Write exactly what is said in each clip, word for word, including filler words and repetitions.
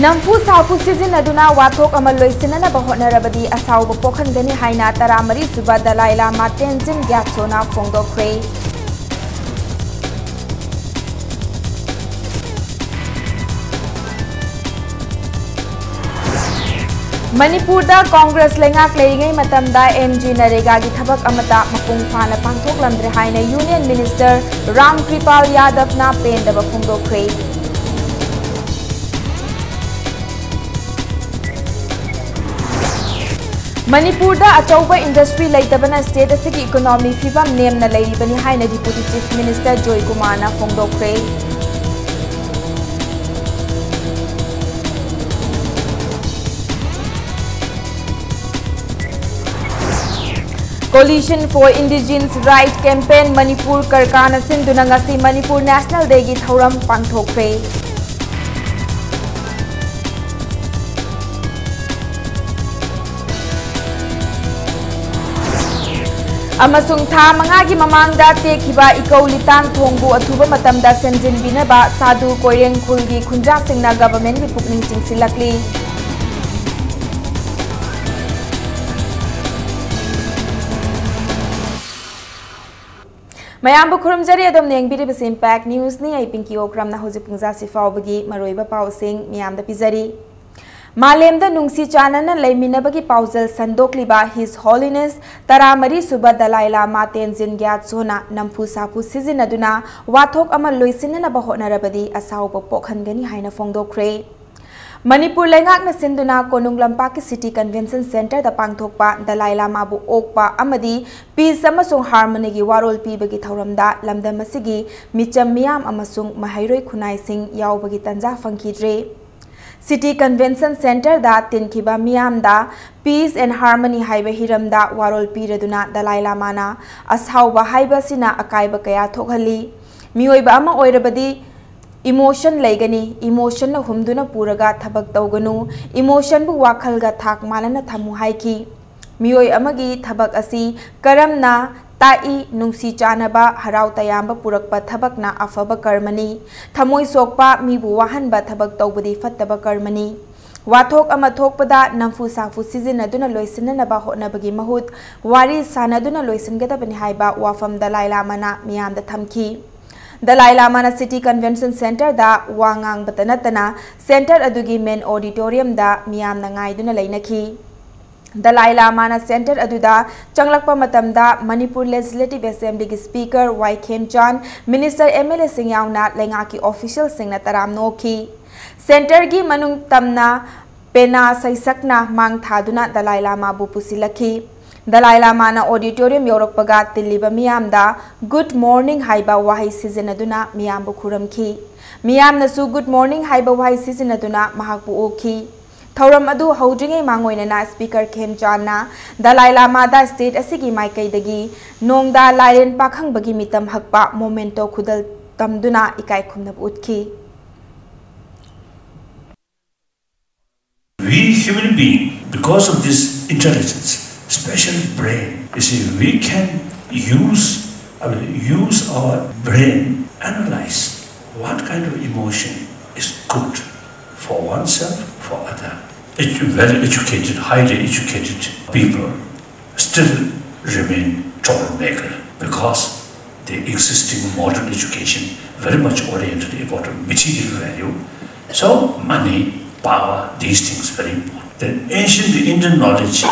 ꯅꯝꯐꯨ ꯁꯥꯐꯨ ꯁꯤꯖꯤꯟꯅꯗꯨꯅ ꯋꯥꯊꯣꯛ ꯑꯃ ꯂꯣꯏꯁꯤꯟꯅꯅꯕ ꯍꯣꯠꯅꯔꯕꯗꯤ ꯑꯁꯥꯎꯕ ꯄꯣꯛꯍꯟꯒꯅꯤ ꯍꯥꯏꯅ ꯇꯔꯥꯃꯔꯤ ꯁꯨꯕ ꯗꯂꯥꯏ ꯂꯥꯃꯥ ꯇꯦꯟꯖꯤꯟ ꯒ꯭ꯌꯥꯠꯁꯣꯅ ꯐꯣꯡꯗꯣꯛꯈ꯭ꯔꯦ꯫ ꯃꯅꯤꯄꯨꯔꯗ ꯀꯣꯡꯒ꯭ꯔꯦꯁ ꯂꯩꯉꯥꯛ ꯂꯩꯔꯤꯉꯩ ꯃꯇꯝꯗ ꯑꯦꯝ ꯖꯤ ꯅꯔꯦꯒꯥꯒꯤ ꯊꯕꯛ ꯑꯃꯠꯇ ꯃꯄꯨꯡ ꯐꯥꯅ ꯄꯥꯡꯊꯣꯛꯂꯝꯗ꯭ꯔꯦ ꯍꯥꯏꯅ ꯌꯨꯅꯤꯌꯟ ꯃꯤꯅꯤꯁꯇꯔ ꯔꯥꯝ ꯀ꯭ꯔꯤꯄꯥꯜ ꯌꯥꯗꯕꯅ ꯄꯦꯟꯗꯕ ꯐꯣꯡꯗꯣꯛꯈ꯭ꯔꯦ꯫ ꯃꯅꯤꯄꯨꯔꯗ ꯑꯆꯧꯕ ꯏꯟꯗꯁꯇ꯭ꯔꯤ ꯂꯩꯇꯕꯅ ꯁ꯭ꯇꯦꯠ ꯑꯁꯤꯒꯤ ꯏꯀꯣꯅꯣꯃꯤ ꯐꯤꯕꯝ ꯅꯦꯝꯅ ꯂꯩꯔꯤꯕꯅꯤ ꯍꯥꯏꯅ ꯗꯤꯄꯨꯇꯤ ꯆꯤꯐ ꯃꯤꯅꯤꯁꯇꯔ ꯖꯣꯏꯀꯨꯃꯥꯔꯅ ꯐꯣꯡꯗꯣꯛꯈ꯭ꯔꯦ꯫ Coalition for Indigenous Right Campaign Manipur ꯀꯔꯀꯥꯅ ꯁꯤꯟꯗꯨꯅ ꯉꯁꯤ ꯃꯅꯤꯄꯨꯔ ꯅꯦꯁꯅꯦꯜ ꯗꯦꯒꯤ ꯊꯧꯔꯝ ꯄꯥꯡꯊꯣꯛꯈ꯭ꯔꯦ꯫ ꯑꯃꯁꯨꯡ ꯊꯥ ꯃꯉꯥꯒꯤ ꯃꯃꯥꯡꯗ ꯇꯦꯛꯈꯤꯕ ꯏꯀꯧ ꯂꯤꯇꯥꯟ ꯊꯣꯡꯕꯨ ꯑꯊꯨꯕ ꯃꯇꯝꯗ ꯁꯦꯝꯖꯤꯟꯕꯤꯅꯕ ꯁꯥꯗꯨ ꯀꯣꯏꯔꯦꯡ ꯈꯨꯜꯒꯤ ꯈꯨꯟꯖꯥꯁꯤꯡꯅ ꯒꯚꯔꯟꯃꯦꯟꯠꯀꯤ ꯄꯨꯛꯅꯤꯡ ꯆꯤꯡꯁꯤꯜꯂꯛꯂꯤ꯫ ꯃꯌꯥꯝꯕꯨ ꯈꯨꯔꯨꯝꯖꯔꯤ, ꯑꯗꯣꯝꯅ ꯌꯦꯡꯕꯤꯔꯤꯕꯁꯤ ꯏꯝꯄꯦꯛ ꯅ꯭ꯌꯨꯁꯅꯤ꯫ ꯑꯩ ꯄꯤꯡꯀꯤ ꯑꯣꯀ꯭ꯔꯝꯅ ꯍꯧꯖꯤꯛ ꯄꯨꯡꯖꯥꯁꯤ ꯐꯥꯎꯕꯒꯤ ꯃꯔꯨꯑꯣꯏꯕ ꯄꯥꯎꯁꯤꯡ ꯃꯤꯌꯥꯝꯗ ꯄꯤꯖꯔꯤ꯫ ꯃꯥꯂꯦꯝꯗ ꯅꯨꯡꯁꯤ ꯆꯥꯟꯅꯅ ꯂꯩꯃꯤꯟꯅꯕꯒꯤ ꯄꯥꯎꯖꯦꯜ ꯁꯟꯗꯣꯛꯂꯤꯕ His Holiness ꯇꯔꯥꯃꯔꯤ ꯁꯨꯕ ꯗꯂꯥꯏ ꯂꯥꯃꯥ ꯇꯦꯟꯖꯤꯟ ꯒ꯭ꯌꯥꯠꯁꯣꯅ ꯅꯝꯐꯨ ꯁꯥꯐꯨ ꯁꯤꯖꯤꯟꯅꯗꯨꯅ ꯋꯥꯊꯣꯛ ꯑꯃ ꯂꯣꯏꯁꯤꯟꯅꯅꯕ ꯍꯣꯠꯅꯔꯕꯗꯤ ꯑꯁꯥꯎꯕ ꯄꯣꯛꯍꯟꯒꯅꯤ ꯍꯥꯏꯅ ꯐꯣꯡꯗꯣꯛꯈ꯭ꯔꯦ꯫ ꯃꯅꯤꯄꯨꯔ ꯂꯩꯉꯥꯛꯅ ꯁꯤꯟꯗꯨꯅ ꯀꯣꯅꯨꯡ ꯂꯝꯄꯥꯛꯀꯤ ꯁꯤꯇꯤ ꯀꯟꯚꯦꯟꯁꯟ ꯁꯦꯟꯇꯔꯗ ꯄꯥꯡꯊꯣꯛꯄ ꯗꯂꯥꯏ ꯂꯥꯃꯥꯕꯨ ꯑꯣꯛꯄ ꯑꯃꯗꯤ ꯄꯤꯁ ꯑꯃꯁꯨꯡ ꯍꯥꯔꯃꯅꯤꯒꯤ ꯋꯥꯔꯣꯜ ꯄꯤꯕꯒꯤ ꯊꯧꯔꯝꯗ ꯂꯝꯗꯝ ꯑꯁꯤꯒꯤ ꯃꯤꯆꯝ ꯃꯤꯌꯥꯝ ꯑꯃꯁꯨꯡ ꯃꯍꯩꯔꯣꯏ ꯈꯨꯟꯅꯥꯏꯁꯤꯡ ꯌꯥꯎꯕꯒꯤ ꯇꯥꯟꯖꯥ ꯐꯪꯈꯤꯗ꯭ꯔꯦ꯫ ꯁꯤꯇꯤ ꯀꯟꯚꯦꯟꯁꯟ ꯁꯦꯟꯇꯔꯗ ꯇꯤꯟꯈꯤꯕ ꯃꯤꯌꯥꯝꯗ Peace and Harmony ꯍꯥꯏꯕ ꯍꯤꯔꯝꯗ ꯋꯥꯔꯣꯜ ꯄꯤꯔꯗꯨꯅ ꯗꯂꯥꯏ ꯂꯥꯃꯥꯅ ꯑꯁꯥꯎꯕ ꯍꯥꯏꯕ ꯑꯁꯤꯅ ꯑꯀꯥꯏꯕ ꯀꯌꯥ ꯊꯣꯛꯍꯜꯂꯤ꯫ ꯃꯤꯑꯣꯏꯕ ꯑꯃ ꯑꯣꯏꯔꯕꯗꯤ ꯏꯃꯣꯁꯟ ꯂꯩꯒꯅꯤ, ꯏꯃꯣꯁꯟꯅ ꯍꯨꯝꯗꯨꯅ ꯄꯨꯔꯒ ꯊꯕꯛ ꯇꯧꯒꯅꯨ, ꯏꯃꯣꯁꯟꯕꯨ ꯋꯥꯈꯜꯒ ꯊꯥꯛ ꯃꯥꯟꯅꯅ ꯊꯝꯃꯨ ꯍꯥꯏꯈꯤ꯫ ꯃꯤꯑꯣꯏ ꯑꯃꯒꯤ ꯊꯕꯛ ꯑꯁꯤ ꯀꯔꯝꯅ ꯇꯥꯛꯏ꯫ ꯅꯨꯡꯁꯤ ꯆꯥꯟꯅꯕ, ꯍꯔꯥꯎ ꯇꯌꯥꯝꯕ ꯄꯨꯔꯛꯄ ꯊꯕꯛꯅ ꯑꯐꯕ ꯀꯔꯃꯅꯤ꯫ ꯊꯃꯣꯏ ꯁꯣꯛꯄ, ꯃꯤꯕꯨ ꯋꯥꯍꯟꯕ ꯊꯕꯛ ꯇꯧꯕꯗꯤ ꯐꯠꯇꯕ ꯀꯔꯃꯅꯤ꯫ ꯋꯥꯊꯣꯛ ꯑꯃ ꯊꯣꯛꯄꯗ ꯅꯝꯐꯨ ꯁꯥꯐꯨ ꯁꯤꯖꯤꯟꯅꯗꯨꯅ ꯂꯣꯏꯁꯤꯟꯅꯅꯕ ꯍꯣꯠꯅꯕꯒꯤ ꯃꯍꯨꯠ ꯋꯥꯔꯤ ꯁꯥꯟꯅꯗꯨꯅ ꯂꯣꯏꯁꯤꯟꯒꯗꯕꯅꯤ ꯍꯥꯏꯕ ꯋꯥꯐꯝ ꯗꯂꯥꯏ ꯂꯥꯃꯥꯅ ꯃꯤꯌꯥꯝꯗ ꯊꯝꯈꯤ꯫ ꯗꯂꯥꯏ ꯂꯥꯃꯥꯅ City Convention Centreꯗ ꯋꯥ ꯉꯥꯡꯕꯇ ꯅꯠꯇꯅ centre ꯑꯗꯨꯒꯤ main auditoriumꯗ ꯃꯤꯌꯥꯝꯅ ꯉꯥꯏꯗꯨꯅ ꯂꯩꯅꯈꯤ꯫ ꯗꯂꯥꯏ ꯂꯥꯃꯥꯅ centre ꯑꯗꯨꯗ ꯆꯪꯂꯛꯄ ꯃꯇꯝꯗ ꯃꯅꯤꯄꯨꯔ Legislative Assemblyꯒꯤ Speaker ꯋꯥꯏ ꯈꯦꯝꯆꯥꯟ, minister, MLAꯁꯤꯡ ꯌꯥꯎꯅ ꯂꯩꯉꯥꯛꯀꯤ officialꯁꯤꯡꯅ ꯇꯔꯥꯝꯅ ꯑꯣꯛꯈꯤ꯫ Centreꯒꯤ ꯃꯅꯨꯡ ꯇꯝꯅ ꯄꯦꯅꯥ ꯁꯩꯁꯛꯅ ꯃꯥꯡ ꯊꯥꯗꯨꯅ ꯗꯂꯥꯏ ꯂꯥꯃꯥꯕꯨ ꯄꯨꯁꯤꯜꯂꯛꯈꯤ꯫ ꯗꯂꯥꯏ ꯂꯥꯃꯥꯅ auditorium ꯌꯧꯔꯛꯄꯒ ꯇꯤꯜꯂꯤꯕ ꯃꯤꯌꯥꯝꯗ good morning ꯍꯥꯏꯕ ꯋꯥꯍꯩ ꯁꯤꯖꯤꯟꯅꯗꯨꯅ ꯃꯤꯌꯥꯝꯕꯨ ꯈꯨꯔꯨꯝꯈꯤ꯫ ꯃꯤꯌꯥꯝꯅꯁꯨ good morning ꯍꯥꯏꯕ ꯋꯥꯍꯩ ꯁꯤꯖꯤꯟꯅꯗꯨꯅ ꯃꯍꯥꯛꯄꯨ ꯑꯣꯛꯈꯤ꯫ ꯊꯧꯔꯝ ꯑꯗꯨ ꯍꯧꯗ꯭ꯔꯤꯉꯩ ꯃꯥꯡꯑꯣꯏꯅꯅ Speaker ꯈꯦꯝꯆꯥꯟꯅ ꯗꯂꯥꯏ ꯂꯥꯃꯥꯗ state ꯑꯁꯤꯒꯤ ꯃꯥꯏꯀꯩꯗꯒꯤ ꯅꯣꯡꯗꯥ ꯂꯥꯏꯔꯦꯟ ꯄꯥꯈꯪꯕꯒꯤ ꯃꯤꯇꯝ ꯍꯛꯄ memento ꯈꯨꯗꯣꯜ ꯇꯝꯗꯨꯅ ꯏꯀꯥꯏ ꯈꯨꯝꯅꯕ ꯎꯠꯈꯤ꯫ We human being, because of this intelligence, special brain, you see, we can use, I mean, use our brain, analyze what kind of emotion is good for oneself, for other. Edu- well educated, highly educated people still remain troublemaker because the existing modern education very much oriented about material value. So money, power, these things very important. The ancient Indian knowledge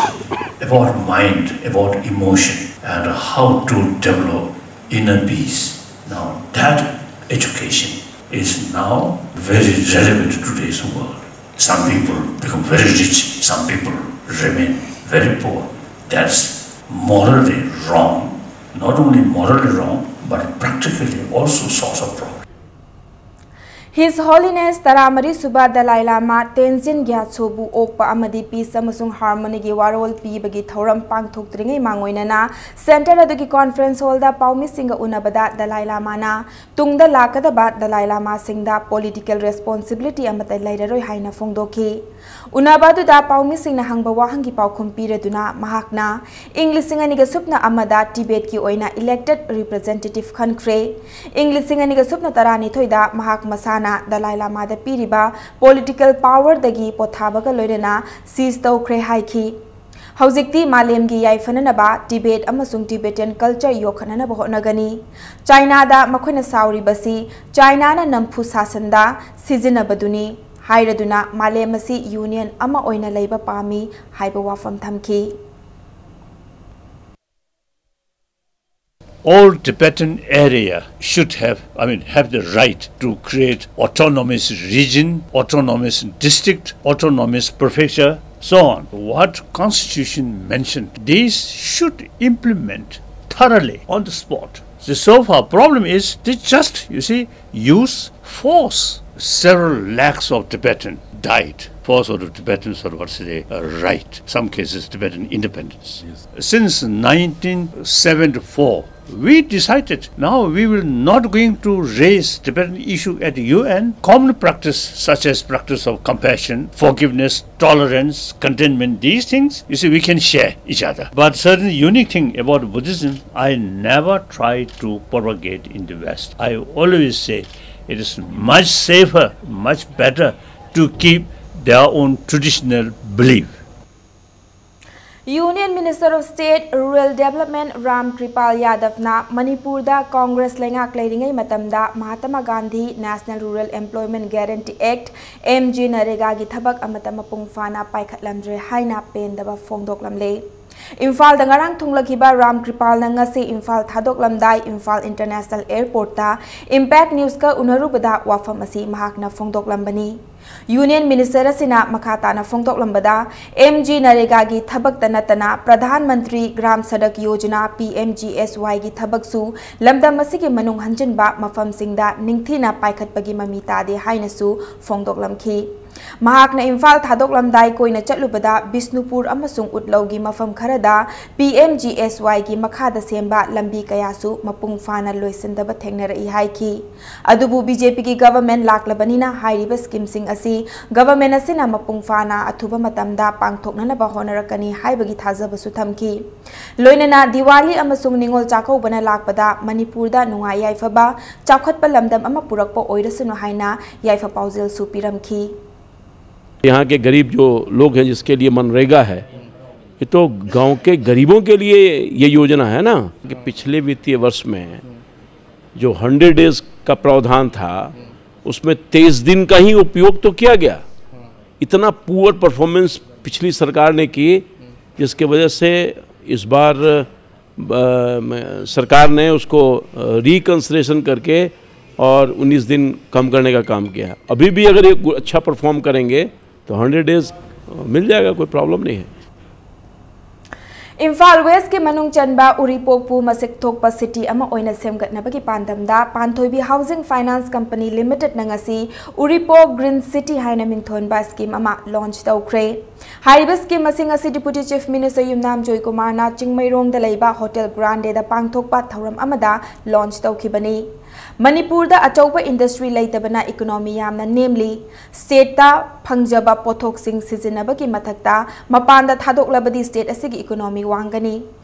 about mind, about emotion, and how to develop inner peace. Now that education is now very relevant to today's world. Some people become very rich, some people remain very poor. That's morally wrong, not only morally wrong, but practically also source of problem. His Holiness ꯇꯔꯥꯃꯔꯤ ꯁꯨꯕ Dalai Lama Tenzin Gyatsoꯕꯨ ꯑꯣꯛꯄ ꯑꯃꯗꯤ peace ꯑꯃꯁꯨꯡ harmonyꯒꯤ ꯋꯥꯔꯣꯜ ꯄꯤꯕꯒꯤ ꯊꯧꯔꯝ ꯄꯥꯡꯊꯣꯛꯇ꯭ꯔꯤꯉꯩ ꯃꯥꯡꯑꯣꯏꯅꯅ centre ꯑꯗꯨꯒꯤ conference hallꯗ ꯄꯥꯎꯃꯤꯁꯤꯡꯒ ꯎꯅꯕꯗ Dalai Lamaꯅ ꯇꯨꯡꯗ ꯂꯥꯛꯀꯗꯕ Dalai Lamaꯁꯤꯡꯗ political responsibility ꯑꯃꯠꯇ ꯂꯩꯔꯔꯣꯏ ꯍꯥꯏꯅ ꯐꯣꯡꯗꯣꯛꯈꯤ꯫ ꯎꯅꯕ ꯑꯗꯨꯗ ꯄꯥꯎꯃꯤꯁꯤꯡꯅ ꯍꯪꯕ ꯋꯥꯍꯪꯒꯤ ꯄꯥꯎꯈꯨꯝ ꯄꯤꯔꯗꯨꯅ ꯃꯍꯥꯛꯅ ꯏꯪ ꯂꯤꯁꯤꯡ ꯑꯅꯤꯒ ꯁꯨꯞꯅ ꯑꯃꯗ ꯇꯤꯕꯦꯠꯀꯤ ꯑꯣꯏꯅ elected representative ꯈꯟꯈ꯭ꯔꯦ꯫ ꯏꯪ ꯂꯤꯁꯤꯡ ꯑꯅꯤꯒ ꯁꯨꯞꯅ ꯇꯔꯥꯅꯤꯊꯣꯏꯗ ꯃꯍꯥꯛ ꯃꯁꯥꯅ ꯗꯂꯥꯏ ꯂꯥꯃꯥꯗ ꯄꯤꯔꯤꯕ political powerꯗꯒꯤ ꯄꯣꯊꯥꯕꯒ ꯂꯣꯏꯅꯅ cease ꯇꯧꯈ꯭ꯔꯦ ꯍꯥꯏꯈꯤ꯫ ꯍꯧꯖꯤꯛꯇꯤ ꯃꯥꯂꯦꯝꯒꯤ ꯌꯥꯏꯐꯅꯅꯕ ꯇꯤꯕꯦꯠ ꯑꯃꯁꯨꯡ Tibetan culture ꯌꯣꯛꯈꯠꯅꯅꯕ ꯍꯣꯠꯅꯒꯅꯤ꯫ ꯆꯥꯏꯅꯥꯗ ꯃꯈꯣꯏꯅ ꯁꯥꯎꯔꯤꯕꯁꯤ ꯆꯥꯏꯅꯥꯅ ꯅꯝꯐꯨ ꯁꯥꯁꯟꯗ ꯁꯤꯖꯤꯟꯅꯕꯗꯨꯅꯤ ꯍꯥꯏꯔꯗꯨꯅ ꯃꯥꯂꯦꯝ ꯑꯁꯤ union ꯑꯃ ꯑꯣꯏꯅ ꯂꯩꯕ ꯄꯥꯝꯃꯤ ꯍꯥꯏꯕ ꯋꯥꯐꯝ ꯊꯝꯈꯤ꯫ All Tibetan area should have, I mean, have the right to create autonomous region, autonomous district, autonomous prefecture, so on. What constitution mentioned, these should implement thoroughly on the spot. The so far problem is they just, you see, use force. Several lakhs of Tibetan died. Force of the Tibetans or what's the uh, right. Some cases Tibetan independence. Since nineteen seventy-four, we decided now we will not going to raise Tibetan issue at U N. Common practice such as practice of compassion, forgiveness, tolerance, contentment, these things, you see, we can share each other. But certain unique thing about Buddhism, I never try to propagate in the West. I always say it is much safer, much better to keep their own traditional belief. Union Minister of State Rural Development Ram ꯀ꯭ꯔꯤꯄꯥꯜ ꯌꯥꯗꯕꯅ ꯃꯅꯤꯄꯨꯔꯗ ꯀꯣꯡꯒ꯭ꯔꯦꯁ ꯂꯩꯉꯥꯛ ꯂꯩꯔꯤꯉꯩ ꯃꯇꯝꯗ Mahatma Gandhi National Rural Employment Guarantee Act, M G NREGAꯒꯤ ꯊꯕꯛ ꯑꯃꯠꯇ ꯃꯄꯨꯡ ꯐꯥꯅ ꯄꯥꯏꯈꯠꯂꯝꯗ꯭ꯔꯦ ꯍꯥꯏꯅ ꯄꯦꯟꯗꯕ ꯐꯣꯡꯗꯣꯛꯂꯝꯂꯦ꯫ ꯏꯝꯐꯥꯜꯗ ꯉꯔꯥꯡ ꯊꯨꯡꯂꯈꯤꯕ ꯔꯥꯝ ꯀ꯭ꯔꯤꯄꯥꯜꯅ ꯉꯁꯤ ꯏꯝꯐꯥꯜ ꯊꯥꯗꯣꯛꯂꯝꯗꯥꯏ ꯏꯝꯐꯥꯜ International Airportꯇ Impact Newsꯀ ꯎꯅꯔꯨꯕꯗ ꯋꯥꯐꯝ ꯑꯁꯤ ꯃꯍꯥꯛꯅ ꯐꯣꯡꯗꯣꯛꯂꯝꯕꯅꯤ꯫ ꯌꯨꯅꯤꯌꯟ ꯃꯤꯅꯤꯁꯇꯔ ꯑꯁꯤꯅ ꯃꯈꯥ ꯇꯥꯅ ꯐꯣꯡꯗꯣꯛꯂꯝꯕꯗ, ꯑꯦꯝ ꯖꯤ ꯅꯔꯦꯒꯥꯒꯤ ꯊꯕꯛꯇ ꯅꯠꯇꯅ Pradhan Mantri Gram Sadak Yojana, P M G S ꯋꯥꯏꯒꯤ ꯊꯕꯛꯁꯨ ꯂꯝꯗꯝ ꯑꯁꯤꯒꯤ ꯃꯅꯨꯡ ꯍꯟꯖꯤꯟꯕ ꯃꯐꯝꯁꯤꯡꯗ ꯅꯤꯡꯊꯤꯅ ꯄꯥꯏꯈꯠꯄꯒꯤ ꯃꯃꯤ ꯇꯥꯗꯦ ꯍꯥꯏꯅꯁꯨ ꯐꯣꯡꯗꯣꯛꯂꯝꯈꯤ꯫ ꯃꯍꯥꯛꯅ ꯏꯝꯐꯥꯜ ꯊꯥꯗꯣꯛꯂꯝꯗꯥꯏ ꯀꯣꯏꯅ ꯆꯠꯂꯨꯕꯗ ꯕꯤꯁꯅꯨꯄꯨꯔ ꯑꯃꯁꯨꯡ ꯎꯠꯂꯧꯒꯤ ꯃꯐꯝ ꯈꯔꯗ ꯄꯤ ꯑꯦꯝ ꯖꯤ ꯑꯦꯁ ꯋꯥꯏꯒꯤ ꯃꯈꯥꯗ ꯁꯦꯝꯕ ꯂꯝꯕꯤ ꯀꯌꯥꯁꯨ ꯃꯄꯨꯡ ꯐꯥꯅ ꯂꯣꯏꯁꯤꯟꯗꯕ ꯊꯦꯡꯅꯔꯛꯏ ꯍꯥꯏꯈꯤ꯫ ꯑꯗꯨꯕꯨ ꯕꯤ ꯖꯦ ꯄꯤꯒꯤ ꯒꯚꯔꯟꯃꯦꯟꯠ ꯂꯥꯛꯂꯕꯅꯤꯅ ꯍꯥꯏꯔꯤꯕ ꯁ꯭ꯀꯤꯝꯁꯤꯡ ꯑꯁꯤ ꯒꯚꯔꯟꯃꯦꯟꯠ ꯑꯁꯤꯅ ꯃꯄꯨꯡ ꯐꯥꯅ ꯑꯊꯨꯕ ꯃꯇꯝꯗ ꯄꯥꯡꯊꯣꯛꯅꯅꯕ ꯍꯣꯠꯅꯔꯛꯀꯅꯤ ꯍꯥꯏꯕꯒꯤ ꯊꯥꯖꯕꯁꯨ ꯊꯝꯈꯤ꯫ ꯂꯣꯏꯅꯅ ꯗꯤꯋꯥꯂꯤ ꯑꯃꯁꯨꯡ ꯅꯤꯉꯣꯜ ꯆꯥꯛꯀꯧꯕꯅ ꯂꯥꯛꯄꯗ ꯃꯅꯤꯄꯨꯔꯗ ꯅꯨꯡꯉꯥꯏ ꯌꯥꯏꯐꯕ, ꯆꯥꯎꯈꯠꯄ ꯂꯝꯗꯝ ꯑꯃ ꯄꯨꯔꯛꯄ ꯑꯣꯏꯔꯁꯅꯨ ꯍꯥꯏꯅ ꯌꯥꯏꯐ ꯄꯥꯎꯖꯦꯜꯁꯨ ꯄꯤꯔꯝꯈꯤ꯫ यहाँ के गरीब जो लोग हैं, जिसके लिए मनरेगा है, ये तो गांव के गरीबों के लिए ये योजना है ना। कि पिछले वित्तीय वर्ष में जो हंड्रेड डेज का प्रावधान था, उसमें तेईस दिन का ही उपयोग तो किया गया। इतना पुअर परफॉर्मेंस पिछली सरकार ने की, जिसकी वजह से इस बार अ, सरकार ने उसको रिकंसिडरेशन करके और उन्नीस दिन कम करने का काम किया है। अभी भी अगर ये अच्छा परफॉर्म करेंगे तो हंड्रेड डेज मिल जाएगा, कोई प्रॉब्लम नहीं है। ꯏꯝꯐꯥꯜ ꯋꯦꯁꯀꯤ ꯃꯅꯨꯡ ꯆꯟꯕ ꯎꯔꯤꯄꯣꯛꯄꯨ ꯃꯁꯛ ꯊꯣꯛꯄ ꯁꯤꯇꯤ ꯑꯃ ꯑꯣꯏꯅ ꯁꯦꯝꯒꯠꯅꯕꯒꯤ ꯄꯥꯟꯗꯝꯗ ꯄꯥꯟꯊꯣꯏꯕꯤ ꯍꯥꯎꯁꯤꯡ ꯐꯥꯏꯅꯥꯟꯁ ꯀꯝꯄꯅꯤ ꯂꯤꯃꯤꯇꯦꯗꯅ ꯉꯁꯤ ꯎꯔꯤꯄꯣꯛ ꯒ꯭ꯔꯤꯟ ꯁꯤꯇꯤ ꯍꯥꯏꯅ ꯃꯤꯡꯊꯣꯟꯕ ꯁ꯭ꯀꯤꯝ ꯑꯃ ꯂꯣꯟꯆ ꯇꯧꯈ꯭ꯔꯦ꯫ ꯍꯥꯏꯔꯤꯕ ꯁ꯭ꯀꯤꯝ ꯑꯁꯤꯡ ꯑꯁꯤ ꯗꯤꯄꯨꯇꯤ ꯆꯤꯐ ꯃꯤꯅꯤꯁꯇꯔ ꯌꯨꯝꯅꯥꯝ ꯖꯣꯏꯀꯨꯃꯥꯔꯅ ꯆꯤꯡꯃꯩꯔꯣꯡꯗ ꯂꯩꯕ ꯍꯣꯇꯦꯜ ꯒ꯭ꯔꯥꯟꯗꯦꯗ ꯄꯥꯡꯊꯣꯛꯄ ꯊꯧꯔꯝ ꯑꯃꯗ ꯂꯣꯟꯆ ꯇꯧꯈꯤꯕꯅꯤ꯫ ꯃꯅꯤꯄꯨꯔꯗ ꯑꯆꯧꯕ ꯏꯟꯗꯁꯇ꯭ꯔꯤ ꯂꯩꯇꯕꯅ ꯏꯀꯣꯅꯣꯃꯤ ꯌꯥꯝꯅ ꯅꯦꯝꯂꯤ꯫ ꯁ꯭ꯇꯦꯠꯇ ꯐꯪꯖꯕ ꯄꯣꯠꯊꯣꯛꯁꯤꯡ ꯁꯤꯖꯤꯟꯅꯕꯒꯤ ꯃꯊꯛꯇ ꯃꯄꯥꯟꯗ ꯊꯥꯗꯣꯛꯂꯕꯗꯤ ꯁ꯭ꯇꯦꯠ ꯑꯁꯤꯒꯤ ꯏꯀꯣꯅꯣꯃꯤ ꯋꯥꯡꯒꯅꯤ꯫